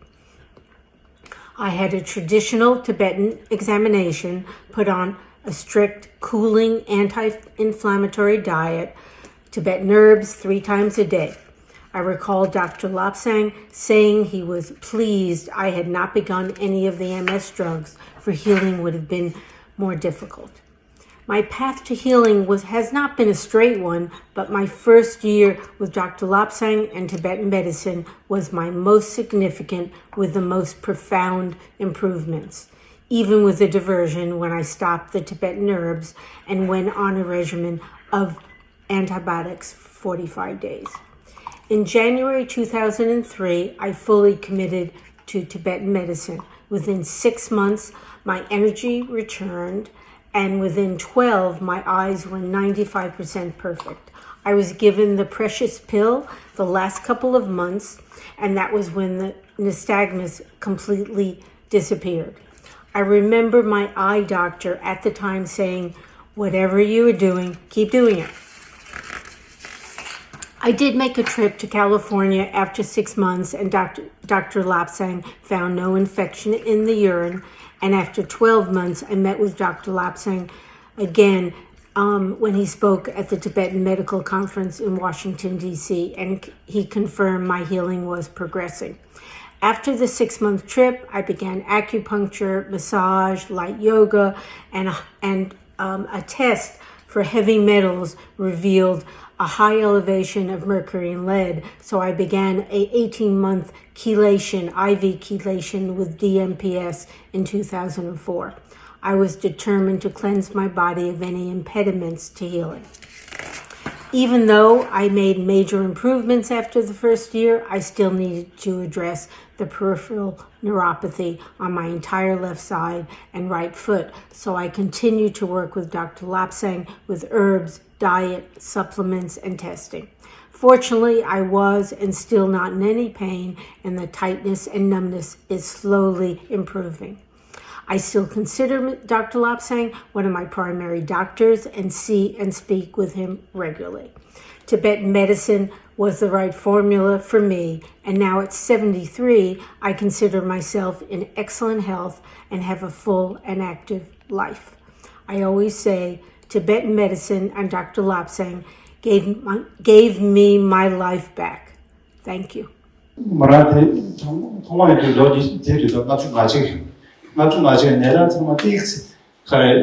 I had a traditional Tibetan examination, put on a strict cooling anti inflammatory diet, Tibetan herbs three times a day. I recall Doctor Lapsang saying he was pleased I had not begun any of the M S drugs, for healing would have been more difficult. My path to healing was has not been a straight one, but my first year with Doctor Lapsang and Tibetan medicine was my most significant, with the most profound improvements, even with the diversion when I stopped the Tibetan herbs and went on a regimen of antibiotics forty-five days. In January two thousand three, I fully committed to Tibetan medicine. Within six months, my energy returned, and within twelve, my eyes were ninety-five percent perfect. I was given the precious pill the last couple of months, and that was when the nystagmus completely disappeared. I remember my eye doctor at the time saying, "Whatever you are doing, keep doing it." I did make a trip to California after six months, and Doctor Doctor Lapsang found no infection in the urine. And after twelve months, I met with Doctor Lapsang again, um, when he spoke at the Tibetan Medical Conference in Washington, D C, and c- he confirmed my healing was progressing. After the six month trip, I began acupuncture, massage, light yoga, and, and um, a test for heavy metals revealed a high elevation of mercury and lead, so I began a eighteen-month chelation, I V chelation with D M P S in two thousand four. I was determined to cleanse my body of any impediments to healing. Even though I made major improvements after the first year, I still needed to address the peripheral neuropathy on my entire left side and right foot, so I continued to work with Doctor Lapsang with herbs, diet, supplements, and testing. Fortunately, I was and still not in any pain, and the tightness and numbness is slowly improving. I still consider Doctor Lapsang one of my primary doctors and see and speak with him regularly. Tibetan medicine was the right formula for me, and now at seventy-three, I consider myself in excellent health and have a full and active life. I always say Tibetan medicine and Doctor Lapsang gave, my, gave me my life back. Thank you. མོ་རང་དེ་ཐོག་མ་ཡིན་དུས་ལོ་ཉི་དེ་རེད་དོ། ལྔ་བཅུ་ང་གཅིག་རེད། ལྔ་བཅུ་ང་གཅིག་ནད་རྟགས་ཚང་མ་ཏིག་ཙི་ག་རེ།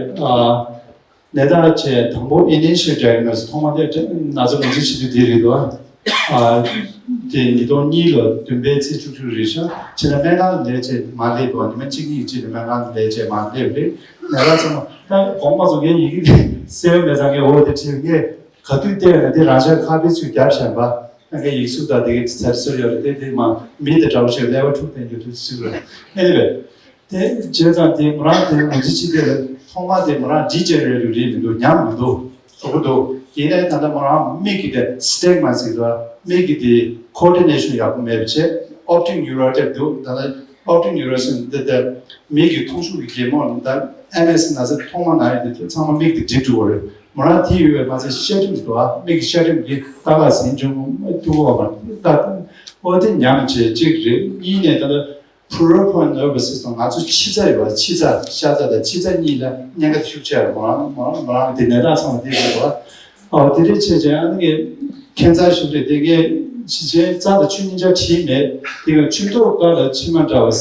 ནད་རྟགས་བྱས་དང་པོ་initial diagnosis ཐོག་མ་དེ་ན་ཚ་ངོས་འཛིན་བྱེད་དུས་དེ་རེད་དོ། དེ་ཉིས་སྟོང་གཉིས་ལོ་བདུན་པའི་ཚེས་བཅུ་དྲུག་རེད་ཤག་བྱས་ན་སྨན་ཁང་ལ་ལས་བྱས་མ་སླེབས་དོ། ཉི་མ་གཅིག་གཉིས་ཀྱི་རྗེས་ལ་སྨན་ཁང་ལ་ལས་བྱས་མ་སླེབས་རེད། ནད་རྟགས་ཚང་མ་ད་གོང་མ་ཚོ་ངའི་ཡི་གེ་གསལ་པོ་མེད་ཙང་ངས་འོ་དེ་བྲིས། ངས་ག་དུས་བལྟས་ན་དེ་རང་ཤག་ཁ་པའི་ཚུལ་རྒྱབ་བཞག་པ། ཨ་ཁའི་ཡིག་གཟུགས་དང་དེ་གའི་ཚར་ཚུར་ཡོད་རེད། དེ་དེ་མ་མི་དེ་འདྲ་བོ་ཞིག་ཀླད་པ་འཁྲུག་བསྡད་རྒྱུ་དུས་ཚོད་རེད། Anyway། དེ་བྱས་ཙང་དེ་མོ་རང་དེ་ངོས་འཛིན་བྱེད་དེ་ལ་ཐོག་མ་དེ་མོ་རང་degenerative རེད་མི་འདུག་ཉམས་མི་འདུག་ཞོག་པོ་འདུག་ཡིན་ནའི་ད་ལྟ་མོ་རང་མིག་གི་དེ་stigma ཟེར་གི་འདུག་མིག་གི་དེ་coordination ཡག་པོ་མེད་པ་བྱས། optic neuritis འདུག་ད་ལྟ་optic neuritis འདི་དེ་མིག་གི་མཐོང་ཤུགས་ཀྱི་རྒྱལ་མོ་ད་ཨེམ་ཨེས་ན་ཚ་ཐོག་མ་ན་ཡོད་དེ་ཚང་མ་མིག་དེ་འགྲིབ་འགྲོ་བ་རེད། མོ་རང་དེ་ཡོད་པའི་མ་ཚད་ཤ་གྲིམ་འདུག་ཨ་མིག་གི་ཤ་གྲིམ་གྱི་ལྟ་ལ་ཟིན་བྱུང་མ་ཐུབ་པ་མ་ལྟ། ཨོ་དེ་ཉམས་བྱས་གཅིག་རེད། གཉིས་ནས་ད་ལྟ་peripheral nervous system ང་ཚོ་ཕྱི་རྩ་ཡོད་པ། ཕྱི་རྩ་ཤ་རྩ་དང་ཕྱི་རྩ་གཉིས་ལ་གནད་འགག་ཤུགས་ཆེ་བ་རེད། མོ་རང་མོ་རང་དེ་ནད་རྟགས་ཚང་མ་དེ་རེད་འདུག་ཨ་དེ་འདྲའི་བྱས་བྱས་ཨ་ནི་ངས་ཁྱད་མཚར་ཞིག་རེད། དེ་ངས་ཕྱི་ཆེན་རྩ་དང་ཆུ་གཉིས་ཆ་བྲིས་མེད། དེ་ངས་ཆུ་ཐོག་དཀར་ལ་མཆིལ་མ་འདྲ་བ་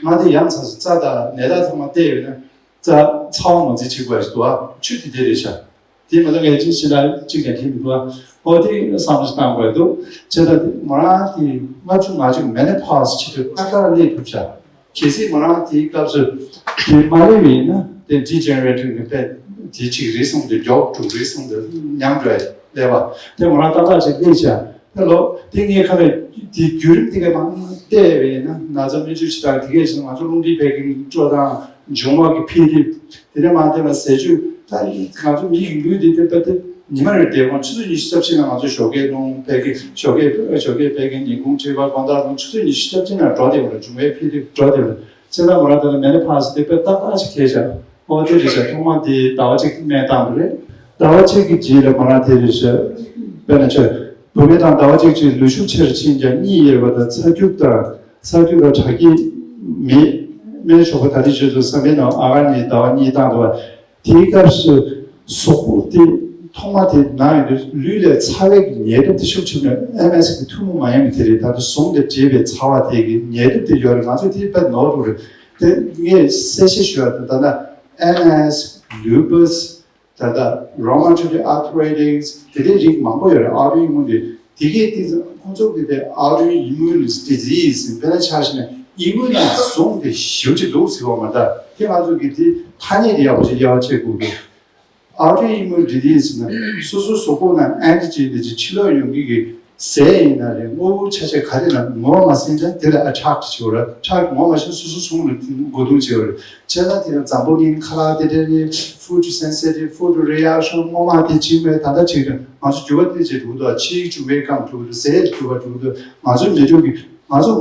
ང་དེ་ཡང་ཚ་སོ་རྩ་དང་ནད་རྟགས་ཚང་མ་བལྟས་ཡོད་ན། རྩ་ཚ་བ་ངོས་འཛིན་བྱེད་དགོས་ཞིག་འདུག་ཨ་ཆུ་དེ་དེ་རེད་ཤག་དེ་མ་གཏོགས་ངས་ཅི་ཞིག་ལ་གཅིག་ཀྱང་དྲན་མི་འདུག་ཨ་ཨོ་དེ་བསམ་བློ་ཞིག་བཏང་དགོས་འདུག་བྱས་ཙང་དེ་མོ་རང་དེ་ལྔ་བཅུ་ང་གཅིག་menopause བྱེད་དུས་ཏག་ཏག་སླེབས་ཐུབ་ཤག་གལ་སྲིད་མོ་རང་དེའི་སྐབས་སུ་དེ་མ་སླེབས་པ་ཡིན་ན་དེ་degenerative ནི་དཔེ་དེ་གཅིག་རེད་གསུངས་ཏེ་མགྱོགས་འགྲོ་རེད་གསུངས་ཏེ་ཉམས་འགྲོ་ཡ་སླེབས་པ་དེ་མོ་རང་ཏག་ཏག་ཅིག་སླེབས་ཤག་ད་ལོ་དེ་ངས་ཁ་ལ་དེ་བརྒྱུད་རིམ་དེ་ག་མང་བལྟས་པས་ན་ན་ཚ་སྨན་བཅོས་བྱེད་སྟངས་དེ་གས་ཤིག་ང་ཚོ་རླུང་མཁྲིས་བད་ཀན་སྤྲོ་སྟངས་འབྱུང་བ་གི་འཕེལ་རིམ་དེ་ནས་མ་བལྟས་པ་ཟས་བཅུད་ད་ང་ཚོ་མི་གི་ལུས་དེ་དེ་ད་དེ་ཉི་མ་རེ་བསྡད་དགོས། ཆུ་ཚོད་ཉི་ཤུ་རྩ་གཅིག་ན་ང་ཚོ་ཞོགས་ཀས་རླུང་བད་ཀན་ཞོགས་ཀས་ཞོགས་ཀས་བད་ཀན་ཉིན་གུང་མཁྲིས་པ་དགོང་དག་རླུང་ཆུ་ཚོད་ཉི་ཤུ་རྩ་གཅིག་ན་འགྲོ་བསྡད་པ་རེད། འབྱུང་བའི་འཕེལ་རིམ་འགྲོ་བསྡད་པ་རེད། བྱས་ཙང་མོ་རང་ད་ལྟ་menopause དེ་དཔེ་ཏག་ཏག་ཅིག་ཁེལ་བཞག་ཨོ་དེ་རེད་ཤག་ཐོག་མ་དེ་ཟླ་བ་གཅིག་སྨན་བཏང་བ་རེད། ཟླ་བ་གཅིག་གི་རྗེས་ལ་མོ་རང་དེ་རེད་ཤག་དཔེར་ན་ཆ་བུད་མེད་དང་ཟླ་བ་གཅིག་ཅིག་ལུས་ཤུགས་ཆེར་ཕྱིན་ཀྱང་གཉིད་ཡེར་བ་དང་ཚ་རྒྱུག་དང་ཚ་རྒྱུག་ལ་དྲག་སྐྱེད་མེད། སྨན་ཞོགས་པ་ད་ལྟའི་ཆུ་ཚོད་བསམ་པའི་ནང་ཨ་ག་ནི་ཟླ་བ་གཉིས་བཏང་འདུག་བ། དེའི་སྐབས་སུ་གཟུགས་པོ་དེ་ཐོག་མ་དེ་ན་ཡོང་དུས་ལུས་ལས་ཚ་བའི་གི་ཉེན་སྟོབས་དེ་ཤུགས་ཆེ་ནས་ཨེམ་ཨེས་གི་ཐུན་མོང་མ་ཡིན་པ་དེ་རེད། ད་དུང་ཟུངས་དང་འབྲེལ་བའི་ཚ་བ་དེ་གི་ཉེན་སྟོབས་དེ་ཡོད་རེད། ང་ཚོས་དེ་དཔེ་ནོར་འདུག་རེད། དེ་ངས་གསལ་བཤད་ཞུ་ཡ་དང་ད་ལྟ་ཨེམ་ཨེས། lupus ད་ལྟ་rheumatoid arthritis དེ་འདྲའི་རིགས་མང་པོ་ཡོད་རེད། autoimmune དེ་དེ་གའི་དེ་ཁོང་ཚོ་གི་དེ་autoimmune disease དཔེར་ན་ཆ་བཞག་ན་ཨི་མུན་ནི་ཟུངས་དེ་ཞེ་པོ་ཅིག་འདུག་ཟེར་བ་མ་གཏོགས་དེ་ང་ཚོ་གི་དེ་ཐ་སྙད་དེ་ཡག་པོ་ཅིག་དབྱེ་བ་ཕྱེ་དགོས་འདུག autoimmune disease ཟེར་ན་སོ་སོ་གཟུགས་པོ་ནང་antigen དེ་ཅིག་ཕྱི་ལོགས་ཡོང་གི་གི་ཟས་ཡིན་ན་རེད། དངོས་པོ་ཆ་ཤས་ག་རེ་ན་ངོ་མ་ཟིན་ཙང་དེ་ལ་attract བྱེད་དགོས་རེད། attract ངོ་མ་ཤེས་སོ་སོ་ཟུངས་ལ་མགོ་རྡུང་བྱེད་དགོས་རེད། བྱས་ཙང་དེ་ཡང་འཛམ་བུ་གླིང་ཁ་ལག་དེ་འདྲ་རེད། food sensitive food reaction སྔོན་མ་དེ་བྱིས་པའི་ད་ལྟ་བྱེད་ཀྱི་ང་ཚོ་འགྱུར་བ་དེ་བྱེད་འགྲོ་འདུག་ཕྱིའི་འབྱུང་བའི་སྐབས་འགྲོ་གི་འདུག་ཟས་འགྱུར་བ་འགྲོ་གི་འདུག་ང་ཚོའི་མི་ཚོ་གི་ང་ཚོ་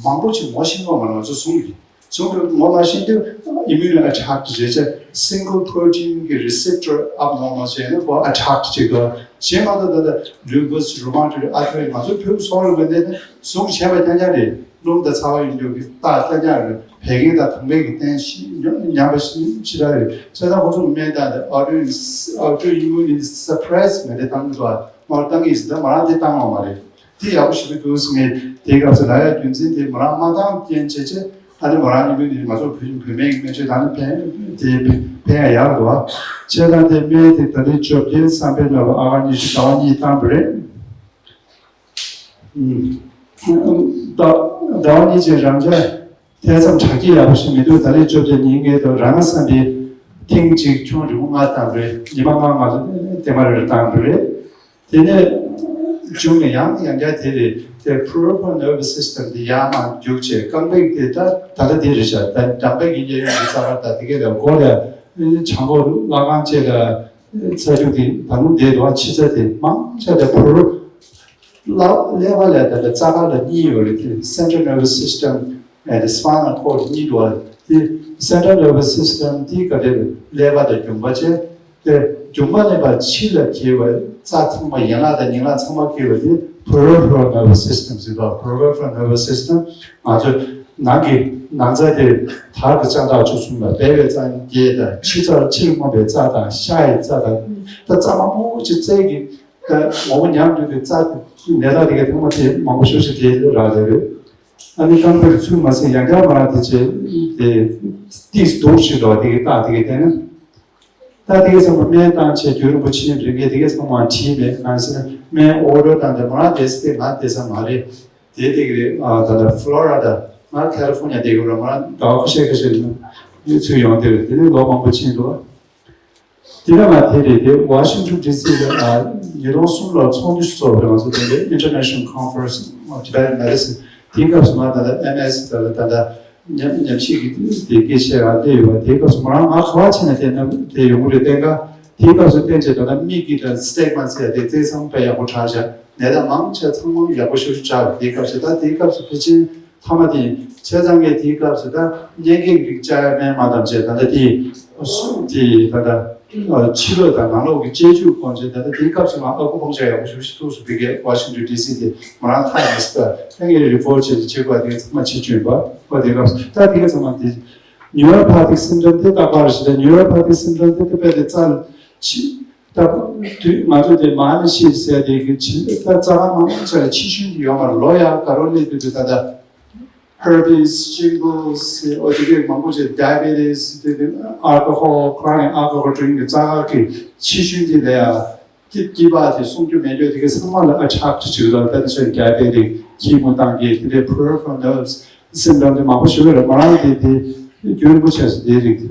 མང་པོ་ཅིག་ངོ་ཤེས་ཀྱི་མ་རེད། ང་ཚོ་ཟུངས་ཀྱི་ཟུངས་ཀྱི་ངོ་མ་ཤེས་དུས་immunoattract བྱེད་ཆེད་single protein གི་receptor abnormal བྱས་ན་ཁོ་attract བྱེད་དགོས། གཞན་མ་གཏོགས་ད་ལྟ་lupus rheumatoid arthritis ང་ཚོའི་བོད་སོག་རིག་པ་འདི་ནི་ཟུངས་ཆད་པ་རྐྱང་རྐྱང་རེད། རླུང་དང་ཚ་བ་ཡིན་རྒྱུ་གི་རྟགས་རྐྱང་རྐྱང་རེད། བད་ཀན་དང་དོམ་པའི་གི་རྟེན་གཞི་ཉམས་པ་ཞིག་ཕྱི་ར་རེད། བྱས་ཙང་ཁོ་ཚོ་སྨན་བཏང་སྟེ་autoimmune suppress མེད་དེ་བཏང་གི་འདུག་མར་བཏང་གི་ཡིན་ཟེར། ད་མ་རང་དེ་བཏང་བ་མ་རེད། དེ་ཡག་པོ་ཞིག་གི་འདུག་ཟེར། ངས་དེའི་སྐབས་སུ་ལ་ཡ་རྒྱུ་མཚན་དེ་མ་རང་མ་བཏང་རྐྱེན་བྱས་བྱས་ ད་ནི་མོ་རང་ནི་མི་ནི་ང་ཚོ་བོད་བོད་སྨན་གྱི་སྨན་བཅོས་ད་ནི་ཕན་དེ་ཕན་ཡ་ཡག་འདུག་བ། བྱས་ཙང་དེ་སྨན་དེ་ད་ལོའི་བཅོ་བརྒྱད་བསམ་འཕེལ་ལགས་ཨ་ཁ་ཉི་ཤུ་ཟླ་བ་གཉིས་བཏང་པ་རེད། ཟླ་ཟླ་བ་གཉིས་ཀྱི་རང་འཇགས་ཐེ་ཚོམ་དྲག་སྐྱེད་ཡག་པོ་ཞིག་མི་འདུག་ད་ལོའི་བཅོ་བརྒྱད་ཉིན་ངེས་དུ་རང་བསམ་པའི་ཐེངས་གཅིག་ཁྱོན་རིང་པོ་ལྔ་བཏང་པ་རེད། ཉི་མ་ལྔ་ལྔ་ལ་དེ་མ་རེ་རེ་བཏང་པ་རེད། དེ་ནས་བྱུང་ནས་ཡང་ཡང་བསྐྱར་དེ་རེད། དེ་peripheral nervous system དེ་ཡར་མར་རྒྱུགས་བྱས། རྐང་པའི་དེ་ད་ད་ལྟ་དེ་རེད་ཤག་ད་འགྲམ་པའི་གི་གཡས་གཡོན་གྱི་རྩ་བར་ད་དེ་གའི་ལ་མགོ་ལ་བྱང་ཁོག་ལྷ་ཁང་བཅས་ལ་རྩ་རྒྱུག་དེ་ད་རུང་བསྡད་འདུག་ཕྱི་རྩ་དེ་མང་ཆེ་དེ་peripheral ཀླད་པ་ལ་ད་ལྟ་རྩ་ཁ་ལ་གཉིས་ཡོད་རེད། དེ་central nervous system and spinal cord གཉིས་འདུག་བ། དེ་central nervous system དེ་ག་དེ་ཀླད་པ་དང་རྒྱུངས་པ་བྱས། དེ་རྒྱུ་མ་ལེན་པར་ཕྱི་ལ་འཁྱེར་བའི་རྩ་ཚང་མ་ཡན་ལག་དང་ཉིང་ལག་ཚང་མ་འཁྱེར་བ་དེ་peripheral nervous system ཟེར་བ། peripheral nervous system ང་ཚོ་ནང་གི་ནང་རྩ་དེ་དར་གྱི་རྩ་དང་བཅུ་གསུམ་ལ་སྦལ་པའི་རྩ་བརྒྱད་དང་ཕྱི་རྩ་ཕྱིར་མངོན་པའི་རྩ་དང་ཤ་ཡི་རྩ་དང་ད་རྩ་མང་པོ་ཅིག་རྩའི་གི་ད་ངོ་བོ་ཉམས་འགྲོ་དུས་རྩ་དེ་ནད་རྟགས་དེ་གའི་ཐོག་མ་དེ་མང་པོ་ཞེ་པོ་ཅིག་དེ་རག་ལས་རེད། ཨ་ནི་རྐང་པའི་ཚུལ་མ་ཟིན་ཡང་བསྐྱར་མ་རག་དེ་བྱས་དེ་ཏིས་རྡོ་ཞིག་འགྲོ་དེ་གའི་རྟགས་དེ་གའི་བསྟན་ན། ད་དེ་གའི་ཚང་མ་སྨན་བཏང་བྱས་རྒྱུན་རིང་པོ་ཕྱིན་རིང་གའི་དེ་གའི་ཚང་མ་བྲིས་མེད། གང་ཟེར་ན་སྨན་order བཏང་དེ་མ་རག་དེ་སི་དེ་ང་དེ་ས་མ་རེད། དེ་དེ་ག་རེད། ཨ་ད་ལྟ་Florida ང་California དེ་ག་རེད། ང་ཟླ་བ་ཁ་ཤས་ཁ་ཤས་ནས་ཚུར་ཡོང་དེ་རེད། དེ་ནས་ལོ་མང་པོ་ཕྱིན་འདུག་དེ་ནས་ང་དེ་རེད། དེ་Washington D C ལ་ཨ་ཉིས་སྟོང་གསུམ་ལ་ཚོགས་འདུ་ཞིག་ཚོགས་པ་རེད། ང་ཚོ་དེ་འདྲའི་International Conference on Tibetan Medicine དེའི་སྐབས་སུ་ང་ད་ལྟ་M S ད་ལྟ་ད་ལྟ་ཉམས་ཉམས་ཞིབ་ཀྱི་དེ་སྐད་ཆ་རང་བལྟས་ཡོད་པ། དེའི་སྐབས་སུ་ང་རང་ང་ག་བ་ཕྱིན་ན་དེ་ན་དེ་ཡོང་གི་རེད། བསྟན་ག་དེའི་སྐབས་སུ་བསྟན་བྱས་ད་ལྟ་མིག་གི་ད་སི་ཊིག་མ་ཟེར་ཡ་དེ་རྩེ་ཚང་དཔེ་ཡག་པོ་དྲག་བཞག་ནད་རྟགས་མང་ཆེ་ཚང་མ་ཡག་པོ་ཞེ་པོ་ཅིག་དྲག་དེའི་སྐབས་སུ། ད་དེའི་སྐབས་སུ་ཕལ་ཆེར་ཐ་མ་དེ་ཡིན། བྱས་ཙང་ངས་དེའི་སྐབས་སུ་ད་གཉན་ཁའི་རིགས་བཅག་ཡ་སྨན་མ་བཏང་བྱས་ད་ལྟ་དེ་སུ་དེ་ད་ལྟ་ཕྱི་ལོགས་དང་ནང་ལོགས་ཀྱི་དཔྱད་བཅུད་སྐོར་བྱས། ད་ལྟ་དེའི་སྐབས་སུ་ང་ཨ་ཁུ་ཕོང་ཆ་ཡག་པོ་ཞེ་པོ་ཞིག་ཐུག་སོང་། དེ་གའི་Washington D C དེ་མ་རང་ཁ་ཡིན་སི་ད་ད་ངས་རི་པོར་ཊི་བྱས་ཏེ་བྱེད་དགོས་དེ་ཚང་མ་བྱེད་བཅུག་ཡིན་པ། ཨོ་དེའི་སྐབས་སུ་ད་དེ་གའི་ཚང་མ་དེ་neuropathic symptom དེ་རྟག་པར་ཞིག་ད་neuropathic symptom དེ་དེ་དཔེ་དེ་རྩ་ཕྱི་ད་དུས་ང་ཚོ་དེ་མ་ཎི་ཤེས་ཟེར་དེ་གི་ཕྱི་ད་རྩ་བ་མང་ཆེ་ལ་ཕྱི་ཤུན་གྱི་ཡོད་མ་རེད། ལོ་ཡག་ག་རོ་སླེབས་དུས་དུས་ད་ལྟ་herpes shingles ཨོ་དེ་གི་མང་པོ་ཅིག diabetes དེ་གི་alcohol chronic alcohol drink གི་རྩ་བ་གི་ཕྱི་ཤུན་དེ་ལ་ཡ་སྐྱི་སྐྱི་པགས་དེ་སྲུང་སྐྱོབ་མེད་འགྲོ་དེ་གི་ཚང་མ་ལ་ཨ་ཆག་ཅིག་བྱེད་ལ། ད་དེ་ཚོའི་diabetic ཁྱི་མོ་བཏང་གི་དེ་འདྲའི་peripheral nerves symptom དེ་མང་པོ་ཞིག་ཡོད་རེད། མ་རང་དེ་དེ་རྒྱུན་རིང་པོ་བྱས་སོང་དེ་རིགས་དེ།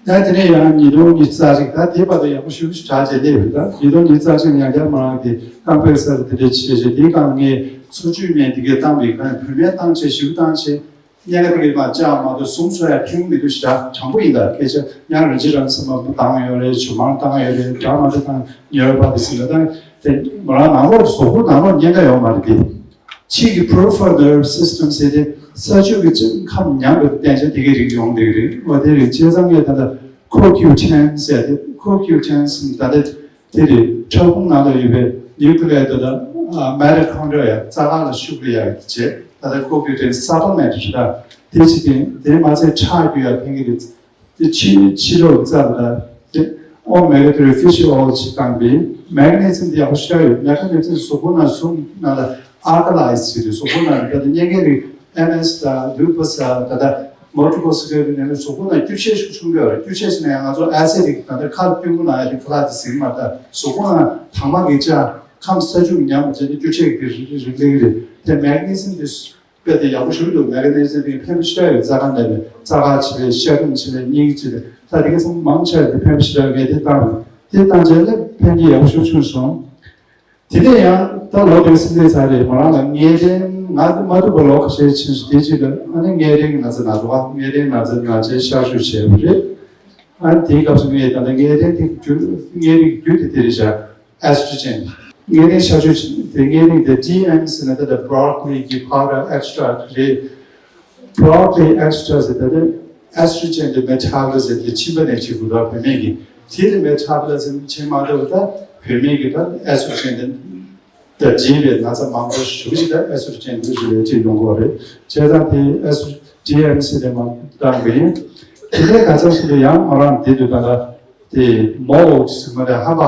ད་དེ་ནས་ཡང་ཉིས་སྟོང་ཉི་ཤུ་རྩ་གཅིག་ད་དེ་བར་དུ་ཡག་པོ་ཞེ་པོ་ཞིག་དྲག་བྱས་སླེབས་ཡོད། ད་ཉིས་སྟོང་ཉི་ཤུ་རྩ་གཅིག་ཡང་བསྐྱར་མ་རང་གི་རྐང་པའི་སར་དེ་འདྲས་བྱས་བྱས་དེའི་སྒང་ངས་འཚོ་བཅུད་སྨན་དེ་གས་བཏང་བའི་སྒང་བོད་སྨན་བཏང་བྱས་ཞིབ་བཏང་བྱས་གཉན་ཁ་དེ་གས་མ་བཅག་མ་གཏོགས་ཟུངས་འཚོ་ཡ་ཁེངས་མི་འདུག་ཞེ་དྲག་དྲང་པོ་ཡིན། ད་སྐད་ཆ་ཡང་རིན་ཆེན་རང་ཚང་མ་བཏང་ཡོད་རེད། ཇོ་མང་བཏང་ཡོད་རེད། འདྲ་མ་འདྲ་བཏང་ཉེ་བའི་བར་དུ་ཟིན་ལ་ད་དེ་མ་རང་ནང་ལོགས་གཟུགས་པོ་ནང་ལོགས་གཉན་ཁ་ཡོད་མ་རེད་དེ། ཕྱིའི་གི་peripheral nerve system ཟེར་ཏེ་ས་ཆུ་གི་ཁམས་ཉམས་པའི་བརྟེན་བྱ་དེ་གའི་རིགས་ཡོང་བསྡད་ཀྱི་རེད། འོ་དེ་རེད། བྱས་ཙང་ངས་ད་ལྟ་ཁོ་ཁྱུ་ཆེན་ཟེར་ཏེ་ཁོ་ཁྱུ་ཆེན་ཟེར་ད་ལྟ་དེ་རེད། ཕྲ་ཕུང་ནང་ལ་ཡོད་པའི་nuclei དེ་དག་mitochondria ཡ་རྩ་ཁང་ལ་ཤུགས་རྒྱག་ཡ་བྱས། ད་ལྟ་ཁོ་ཁྱུ་ཆེན་supplement ཞེ་དྲག་དེ་བྱེད་ཀྱིན་དེ་མ་ཚད་ཁྲག་རྒྱུ་ཡ་ཕན་གྱི་རེད། དེ་ཕྱི་ཕྱི་ལོགས་རྩ་ལ་དེ་omega three fish oil ཞིག་བཏང་པས་magnesium དེ་ཡག་པོ་ཞེ་དྲག་ཡོད། magnesium གཟུགས་པོ་ནང་གཟུགས་ནང་ལ་alkalize བྱེད་དུས་གཟུགས་པོ་ནང་ལ་ད་ལྟ་གཉན་ཁའི་རིགས་M S དང་lupus དང་ད་ལྟ་multiple sclerosis དེ་ནང་གཟུགས་པོ་ནང་འགྱུར་བྱེད་ཤུགས་ཆུང་གི་ཡོད་རེད། འགྱུར་བྱེད་ཟེར་ན་ཡང་ང་ཚོ་acid ཀྱི་ད་ལྟ་ཁ་ལ་སྐྱུར་མོ་ནང་ཡ་དེ་ཁ་ལག་དེ་ཟིན་མ་ད་གཟུགས་པོ་ནང་དྭངས་མ་གི་ཆ་ཁམས་ས་ཆུ་ཉམས་པ་བྱས་ཏེ་འགྱུར་བྱེད་ཀྱི་རིགས་རིགས་ལེགས་རེད། དེ་magnesium དེ་དཔེ་དེ་ཡག་པོ་ཞིག་འདུག magnesium དེ་ཕན་པོ་ཞེ་དྲག་ཡོད། རྩ་ཁང་ནས་རྩ་ཁ་ཆེ་ལས་ཤ་ཁྲག་ཆེ་ལས་སྙིང་ཆེ་ལས་ད་དེ་ག་ཚང་མང་ཆེ་བ་དེ་ཕན་པོ་ཞེ་དྲག་ཡོད། དེ་བཏང་དེ་བཏང་བྱས་ལ་ཕན་གྱི་ཡག་པོ་ཞིག་བྱུང་སོང་། དེ་ནས་ཡང་ད་ལོ་དེ་སྲིད་ལས་ཚར་རེད། མོ་རང་ལ་ངལ་རྟེན་ང་མ་ཐུག་པ་ལོ་ཁ་ཤས་ཕྱིན་སོང་། དེ་རྗེས་ལ་ཨ་ནི་ངལ་རྟེན་གྱི་ན་ཚ་ན་འགྲོ་བ་ངལ་རྟེན་ན་ཚ་ན་ཚའི་ཤར་ཞུགས་བྱས་པ་རེད། ཨ་ནི་དེའི་སྐབས་སུ་ངས་ད་ལྟ་ངལ་རྟེན་དེ་རྒྱུ་ངལ་རིགས་རྒྱུ་དེ་དེ་རེད་བཞག estrogen ངལ་རྟེན་ཤར་ཕྱོགས་དེ་ངལ་རྟེན་དེ་D M ཟེར་ན་ད་ལྟ་broccoli གི་powder extract རེད། broccoli extract ཟེར་ད་ལྟ་estrogen དེ་metabolism དེ་མཆིན་པ་ནས་བྱེད་དགོས་ད་བུད་མེད་ཀྱི་དེ་ལ་metabolism བྱེད་མ་ཐུབ་ད་བུད་མེད་ཀྱི་ད་estrogen དེ་ད་རྗེས་པའི་ན་ཚ་མང་པོ་ཞུ་ཞིག་ད་estrogen དེ་རེད་ཅེས་ཡོང་གི་རེད། བྱས་ཙང་དེ་estrogen D M ཟེར་དེ་མ་བཏང་གི་ཡིན། དེ་ནས་ག་ཚོད་ཟེར་ན་ཡང་ང་རང་དེ་དུས་ད་ལྟ་དེ་མོ་ཟེར་མ་རེད་ཧམ་པ།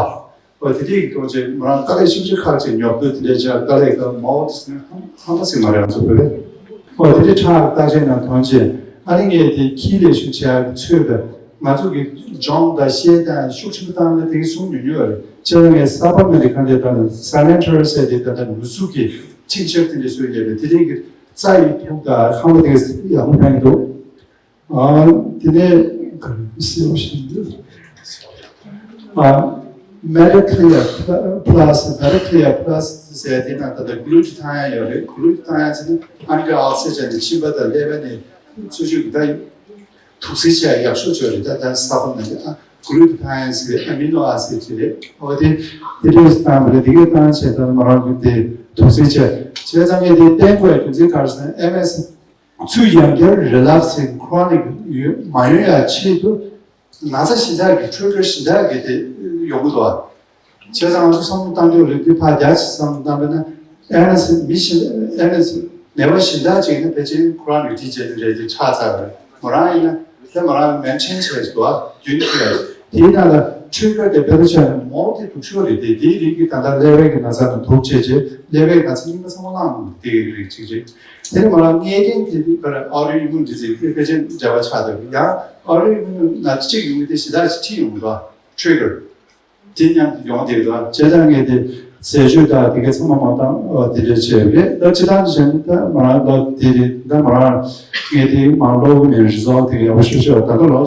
ཨོ་དེ་དུས་ཀྱི་ཐོག་ཅིག་མོ་རང་དཀའ་ལས་ཤུགས་ཆེ་ཁག་ཅིག་ཉོབ་དུས་དེ་འདྲའི་ཆ་དཀའ་ལས་ཀ་མོ་དེ་སེ་ཧང་ཧང་ད་སེ་མ་རེད་ང་ཚོ་བོད་པས། ཨོ་དེ་འདྲའི་ཁྲག་བརྟག་དཔྱད་ནང་ཐོན་ཅིག་ཨ་ནི་ངས་དེ་ཁྱི་ལས་ཤུགས་ཆེ་ཚོད་ད་ང་ཚོ་གི་ལྗོངས་དང་ཤེས་དང་ཤུགས་ཆེན་པོ་བཏང་ན་དེ་གི་སུང་ཉུང་ཉུང་རེད། ཅེ་ལ་ངས་ས་པ་མེ་རི་ཁ་འདི་ད་ནི་ས་ལན་ཊར་ཟེར་དེ་ད་ལྟ་ནུ་སུ་གི་ཆིག་ཆབ་དེ་འདྲ་སུ་ཡོད་རེད། དེ་འདྲའི་གི་རྩ་ཡི་ཐུག་དང་ཁང་པ་དེ་གི་ཡག་པོ་ཕན་གི་འདུག་ཨ། དེ་ནས་ག་རེ་ཟེར་བ་ཞིག་འདུག་ཨ། Metaclear Plus, Metaclear Plus ཟེར་དེ་ནང་ད་ལྟ་གུ་ལུ་ཊ་ཐའི་ཡོད་རེད། གུ་ལུ་ཊ་ཐའི་ཟེར་ན་ཨན་ཊི་ཨོག་སི་ཌན་ནི་མཆིན་པ་དང་ཀླད་པ་ནས་འཚོ་བཅུད་ཀྱི་ད་དུག་སེལ་བྱས་ཡག་ཤོས་ཅིག་རེད། ད་ད་ས་པ་མེན་ཊ་ཨ་གུ་ལུ་ཊ་ཐའི་ཟེར་ཨ་མི་ནོ་ཨ་སི་ཌི་རེད། ཨོ་དེ་དེ་འདྲས་བཏང་བ་རེད། དེ་གས་བཏང་བྱས་ད་མོ་རང་གི་དེ་དུག་སེལ་བྱས་བྱས་ཙང་ངས་དེ་བསྟན་དགོས་ཡ་རྒྱུ་མཚན་ག་རེ་ཟེར་ན་ཨེམ་ཨེས་ཚུར་ཡང་བསྐྱར་relapsing chronic་ཡོད་མ་ཡོང་ཡ་ཆེད་དུ་ན་ཚ་ཞེ་དྲག་གི་ཁྲོས་ཁོལ་ཞེ་དྲག་གི་དེ་ཡོང་གི་འདུག་ཨ། བྱས་ཙང་ང་ཚོ་བསམ་བློ་བཏང་རྒྱུ་རེད། འདི་ཕར་རྒྱ་ཆེ་བསམ་བློ་བཏང་པ་ན་ཨེམ་ཨེས་མི་ཞེ་ཨེམ་ཨེས་ནད་པ་ཞེ་དྲག་ཅིག་ཡིན་ན་ཕལ་ཆེར་ཁོ་རང་ནུས་མཐུན་བྱས་ནས་རེད་དེ་ཆགས་ཚར་བ་རེད། མོ་རང་ཡིན་ན་དེ་མོ་རང་མེན་ཊེན་བྱས་འདུག་ཨ། རྒྱུན་མཐུད་ཡ་རེད། དེའི་ནང་ལ་ཁྲོས་ཁོལ་དེ་དཔེ་ཆ་ནས་མོ་དེ་སྡུག་ཤོས་རེད་དེ། དེའི་རིགས་ཀྱི་ད་ལྟ་ཀླད་པའི་གི་ན་ཚ་དང་དུག་བྱས་རྗེས་ཀླད་པའི་ན་ཚ་རྙིང་པ་ཚང་མ་བླངས་དེ་རིགས་ཅིག་རེད། དེ་ནི་མོ་རང་ངེས་གཏན་དེ་དུས་ཀར་ཨོ་ཊོ་ཨི་མུན་ཌི་ཛིས་ཕལ་ཆེར་འབྲེལ་བ་ཆགས་འདུག་ཡང་ཨོ་ཊོ་ཨི་མུན་ན་ཚ་གཅིག་ཡོང་གི་དེ་ཞེ་དྲག་ཅིག་ཁྲིད་ཡོང་གི་འདུག་ཨ། ཁྲོས་ཁོལ། དེ་མཉམ་དུ་ཡོང་བསྡད་ཡོད། བྱས་ཙང་ངས་དེ་ཟས་སྤྱོད་དང་དེ་གའི་ཚང་མ་མ་བཏང་། ཨོ་དེ་འདྲ་བྱས་རེད། ད་སྤྱི་བཏང་བྱས་ན་ད་མ་རང་ལོ་དེ་རེད། ད་མ་རང་ངས་དེ་མ་ལོ་མེད་རི་ཛོལ་དེ་ག་ཡག་པོ་ཞུ་ཞུ་བ་ད་ག་ལོ་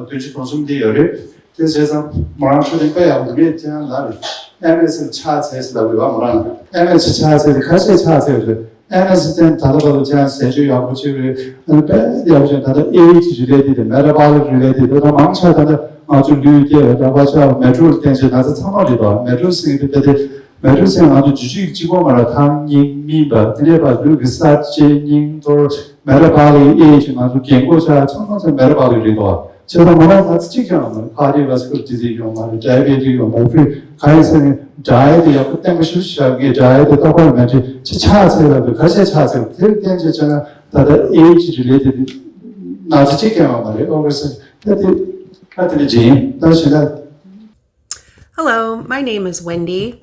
བདུན་ཅུ་དོན་གསུམ་དེ་ཡོད་རེད། དེ་བྱས་ཙང་མ་རང་ཁྲོད་དེ་དཔེ་ཡག་པོ་འདུག་ངས་ཅང་ལབ་རེད། ཨེམ་ཨེས་ལ་ཆགས་ཚར་ཟེར་ལབ་རེད་བ། མ་རང་ཨེམ་ཨེས་ཆགས་ཚར་དེ་ཁ་ཤས་ཆགས་ཚར་རེད། ཨེམ་ཨེས་བརྟེན་ད་ལྟ་བར་དུ་ཅང་ཟས་སྤྱོད་ཡག་པོ་བྱེད་རེད། ཨ་ནི་དཔེ་ཡག་པོ་བྱས་ད་ལྟ་ཨེ་ཇི་རི་ལེ་ཊེཌ་དེ་མེ་ཊ་བོ་ལིག་རི་ལེ་ཊེཌ་དེ་ད་མང་ཆེ་ད་ལྟ་ང་ཚོ་ལུས་སྐྱེ་བའི་ད་བ་ཆ་མེ་ཊོལ་བརྟེན་བྱས་ན་ཚ་ཚང་མ་རེད་དོ། མེ་ཊོལ་ཟེར་དེ་དཔེ་དེ་མེ་ཊོལ་ཟེར་ང་ཚོ་འཇུ་བྱེད་གཅིག་པོ་མ་རེད། ཐང་རྙིང་སྨིན་པ་དེ་ནས་ཕར་ལུས་ཀྱི་གསར་བཅོས་རྙིང་གཏོར་མེ་ཊ་བོ་ལིག་ཨེ་ཇི་ང་ཚོ་རྒན་གོག་ཆ་ཚང་མ་ཚོ་མེ་ཊ་བོ་ལིག་རེད་དོ། བྱས་ཙང་མ་རང་ང་ཚོ་གཅིག་ཀྱང་མ་རེད། ཀར་ཌི་ཡོ་ཝེ་སི་ཀུ་ལར་ཌི་ཛིས་ཡོད་མ་རེད། ཌའི་བེ་ཊིག་ཡོད་མ་རེད། ཕུ་ག་ཡིན་ཟེར་ནས་ཌའེ་ཊི་ཡག་པོ་བརྟན་པོ་ཞིག་བཞག་གི་ཌའེ་ཊི་ཏག་པར་མ་བྱས་ཅི་ཆགས་ཚར་ལབ་དུས་ཁ་ཤས་ཆགས་ཚར་དེར་བརྟེན་བྱས་བྱས་ན་ད་ལྟ་ཨེ་ཇི་རི་ལེ་ཊེཌ་ན་ཚ་གཅིག་ཀྱང་ཡོད་མ་རེད། ཨོ་ཁེ་སོ་ད་དེ་ད་དེ་ནས་རྗེས་ད་ཞེ་ད། Hello, my name is Wendy.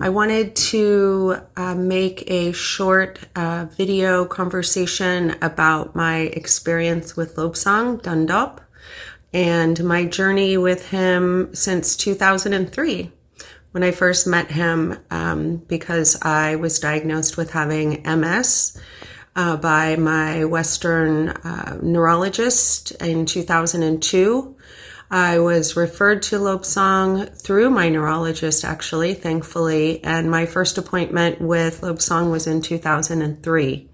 I wanted to uh, make a short uh, video conversation about my experience with Lobsang Dundop and my journey with him since two thousand three, when I first met him, um, because I was diagnosed with having M S uh, by my Western uh, neurologist in two thousand two. I was referred to Lobsang through my neurologist, actually, thankfully, and my first appointment with Lobsang was in two thousand three.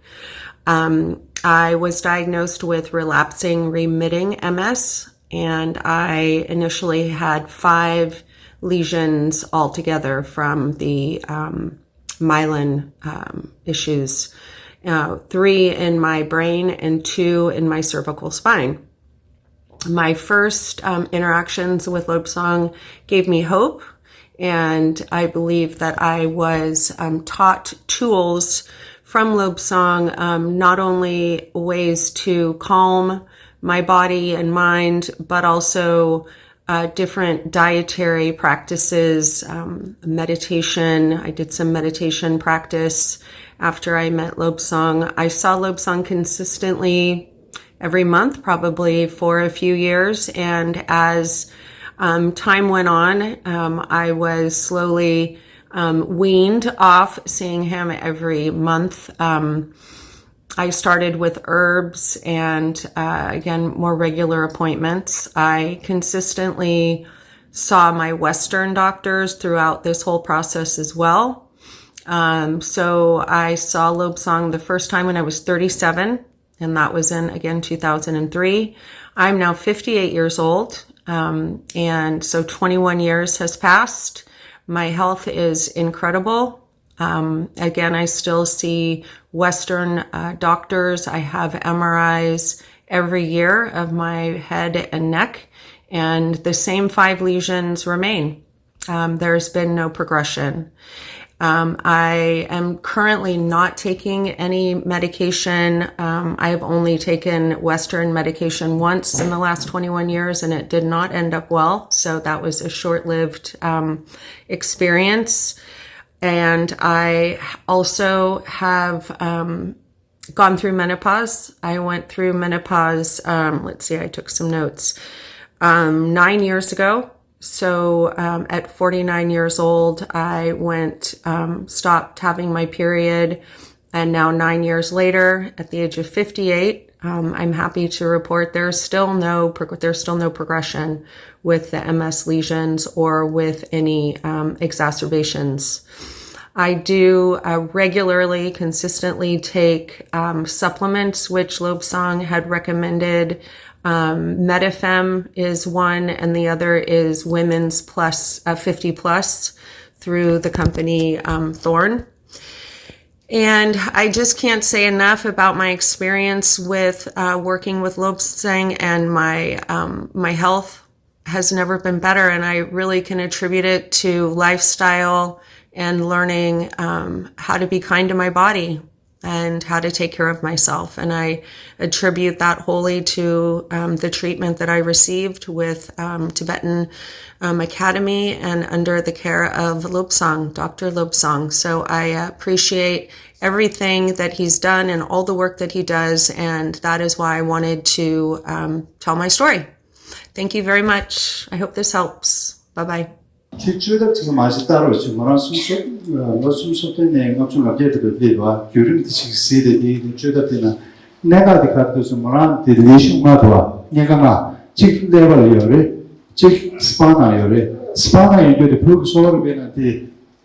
Um, I was diagnosed with relapsing remitting M S, and I initially had five lesions altogether from the um, myelin um, issues, uh, three in my brain and two in my cervical spine. My first um, interactions with Lobsang gave me hope, and I believe that I was um, taught tools from Lobsang, um, not only ways to calm my body and mind, but also uh, different dietary practices, um, meditation. I did some meditation practice after I met Lobsang. I saw Lobsang consistently every month, probably for a few years. And as um, time went on, um, I was slowly um, weaned off seeing him every month. Um, I started with herbs and uh, again, more regular appointments. I consistently saw my Western doctors throughout this whole process as well. Um, so I saw Lobsang the first time when I was thirty-seven, and that was in, again, two thousand three. I'm now fifty-eight years old, um, and so twenty-one years has passed. My health is incredible. Um, again, I still see Western uh, doctors. I have M R Is every year of my head and neck, and the same five lesions remain. Um, there's been no progression. Um, I am currently not taking any medication. Um, I've only taken Western medication once in the last twenty-one years, and it did not end up well. So that was a short lived um, experience. And I also have um, gone through menopause. I went through menopause. Um, let's see, I took some notes um, nine years ago. So um, at forty-nine years old, I went, um, stopped having my period. And now, nine years later, at the age of fifty-eight, um, I'm happy to report there's still no there's still no progression with the M S lesions or with any um, exacerbations. I do uh, regularly, consistently take um, supplements, which Lobsang had recommended. Um, Metafem is one, and the other is Women's Plus, uh, fifty Plus through the company um, Thorne. And I just can't say enough about my experience with uh, working with Lobsang, and my um, my health has never been better, and I really can attribute it to lifestyle and learning um, how to be kind to my body and how to take care of myself. And I attribute that wholly to um, the treatment that I received with um, Tibetan um, Academy and under the care of Lobsang, Doctor Lobsang. So I appreciate everything that he's done and all the work that he does, and that is why I wanted to um, tell my story. Thank you very much. I hope this helps. Bye bye. དེ་བཅོས་ཐབས་ཅིག་མ་ཞིག་བསྟར་བ་ཅིག་མོ་རང་སུམ་ཅུ་སོ་ལོ་སུམ་ཅུ་སོ་བདུན་ནས་ལྔ་བཅུ་ང་བརྒྱད་དུ་སླེབས་པ་བརྒྱུད་རིམ་དེ་ཅིག་གཟིགས་ཏེ་དེ་དེ་བཅོས་ཐབས་དེ་ན་གནད་འགག་དེ་ག་རེ་འདུག་ཟེར་མོ་རང་དེ་ལས་ཤུགས་ལྔ་འདུག་བ། གནད་འགག་ལྔ་གཅིག་ཀླད་པ་ལ་ཡོད་རེད། གཅིག་སྤང་ན་ཡོད་རེད། སྤང་ན་ཡོད་རྒྱུ་དེ་བོད་ཀྱི་གསོ་བ་རིག་པའི་ནང་དེ་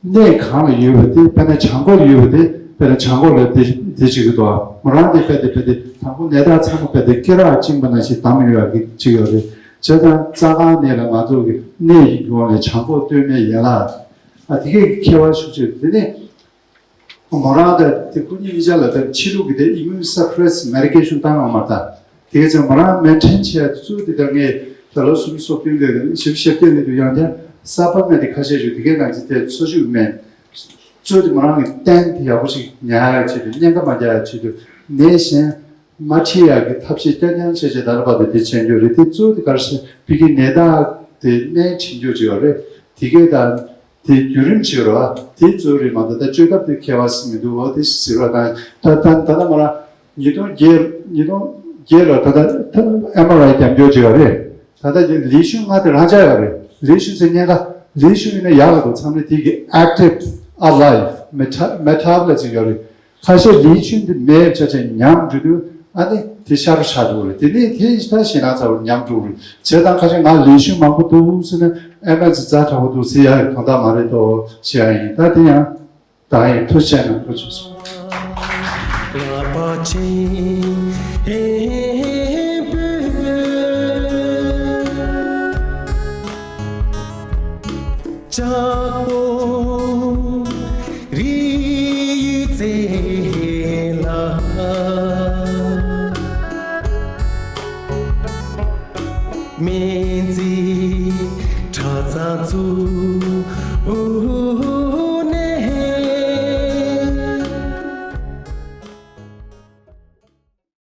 གནས་གང་ལ་ཡོད་པ་དེ་དཔེར་ན་བྱང་ཁོག་ལ་ཡོད་པ་དེ་དཔེར་ན་བྱང་ཁོག་ལ་དེ་དེ་གཅིག་གི་འདུག་བ། མོ་རང་དེ་དཔེ་དེ་དཔེ་དེ་དང་པོ་ནད་རྟགས་ཚང་མ་དཔེ་དེ་སྐེ་རགས་བཅིངས་པ་ནང་བཞིན་བསྡམས་ཡོད་ཡག་གི་གཅིག་ཡོད་རེད། བྱས་ཙང་རྩ་ཁང་ནས་ལ་ང་ཚོ་གི་གནས་ཀྱི་སྒོ་ནས་བྱང་ཁོག་སྟོད་སྨད་ཡན་ལག་ཨ་དེ་གས་ཁྱད་པར་ཤུགས་ཆེ། དེ་ནས་མོ་རང་དང་དེ་སྐུ་ཉིད་གཉིས་ཆ་ལ་དེ་ཕྱི་ལུགས་ཀྱི་དེ་immune suppress medication བཏང་ཡོང་མ་ད། དེ་གས་ཚང་མོ་རང་maintain བྱས་གཙོ་དེ་ལྟར་ངས་ད་ལོ་སུམ་ཅུ་སོ་བདུན་ལོའི་ཞིབ་ཞིབ་སྐྱེས་ལས་དུ་ཡང་དེ་གསར་པ་སྨན་དེ་ཁ་ཤས་ཞིག་དེ་གས་ནང་ཚིག་དེ་འཚོ་བཅུད་སྨན་གཙོ་དེ་མོ་རང་གི་སྟན་དེ་ཡག་པོ་ཞིག་ཉར་ཡག་ཆེད་དུ་གཉན་ཁ་མ་རྒྱག་ཡག་ཆེད་དུ་ནད་གཞན་མ་ཁྲིད་ཡག་གི་ཐབས་ཤེས་རྐྱང་རྐྱང་བྱས་བྱས་ད་ལྟ་བར་དུ་དེ་བྱས་འགྱོ་རེད། དེ་གཙོ་དེ་ག་རེ་ཟེར་བི་གི་ནད་རྟགས་དེ་སྨན་བྱེད་འགྱོ་བྱེད་ཡོད་རེད། དེ་གས་ད། དེ་བརྒྱུད་རིམ་བྱེད་རོགས་དེ་གཙོ་རེད་མ་གཏོགས་ད་བཅོས་ཐབས་དེ་ཁྱད་པར་མི་འདུག་འོ་དེ་ཟེར་བ་དང་ད་ད་ད་ལྟ་མ་ར་ཉིས་སྟོང་བརྒྱད་ཉིས་སྟོང་བརྒྱད་ལ་ད་ལྟ་ཨེམ་ཨར་ཨའི་རྒྱབ་སྐྱོར་བྱས་པ་རེད། ད་ལྟ་ལི་ཤུན་ལྔ་དེ་རང་འཇགས་ཡོད་རེད། ལི་ཤུན་ཟེར་ཉེན་ཁ་ལི་ཤུན་ཡིན་ན་ཡག་ག་འདུག་ཚང་མས་དེ་གི་active alive meta- metabolism ཡོད་རེད། ཁ་ཤས་ལི་ཤུན་དེ་མེད་ཆ་ཆ་ཉམས་འགྲོ་དུས་ཨ་ནི་དེ་ཤ་རུ་ཤ་འགྲོ་རེད། དེ་ནས་དེ་ད་ཞེད་སྣང་ཚ་བོར་ཉམས་འགྲོ་རེད། བྱས་ཙང་ཁ་ཤས་ང་ལི་ཤུན་མང་པོ་འདུག་ཟེར་ན་ཨེ་མ་ཙི་རྩ་དྲག་པོ་འདུག་ཟེར་ཡ་དོན་དག་མ་རེད་དོ་ཞེས་ཡ་ཡིན། ད་དེ་ཡང་ད་ཡིན་ཐུགས་རྗེ་ཆེ་གནང་ཐུགས་རྗེ་ཆེ།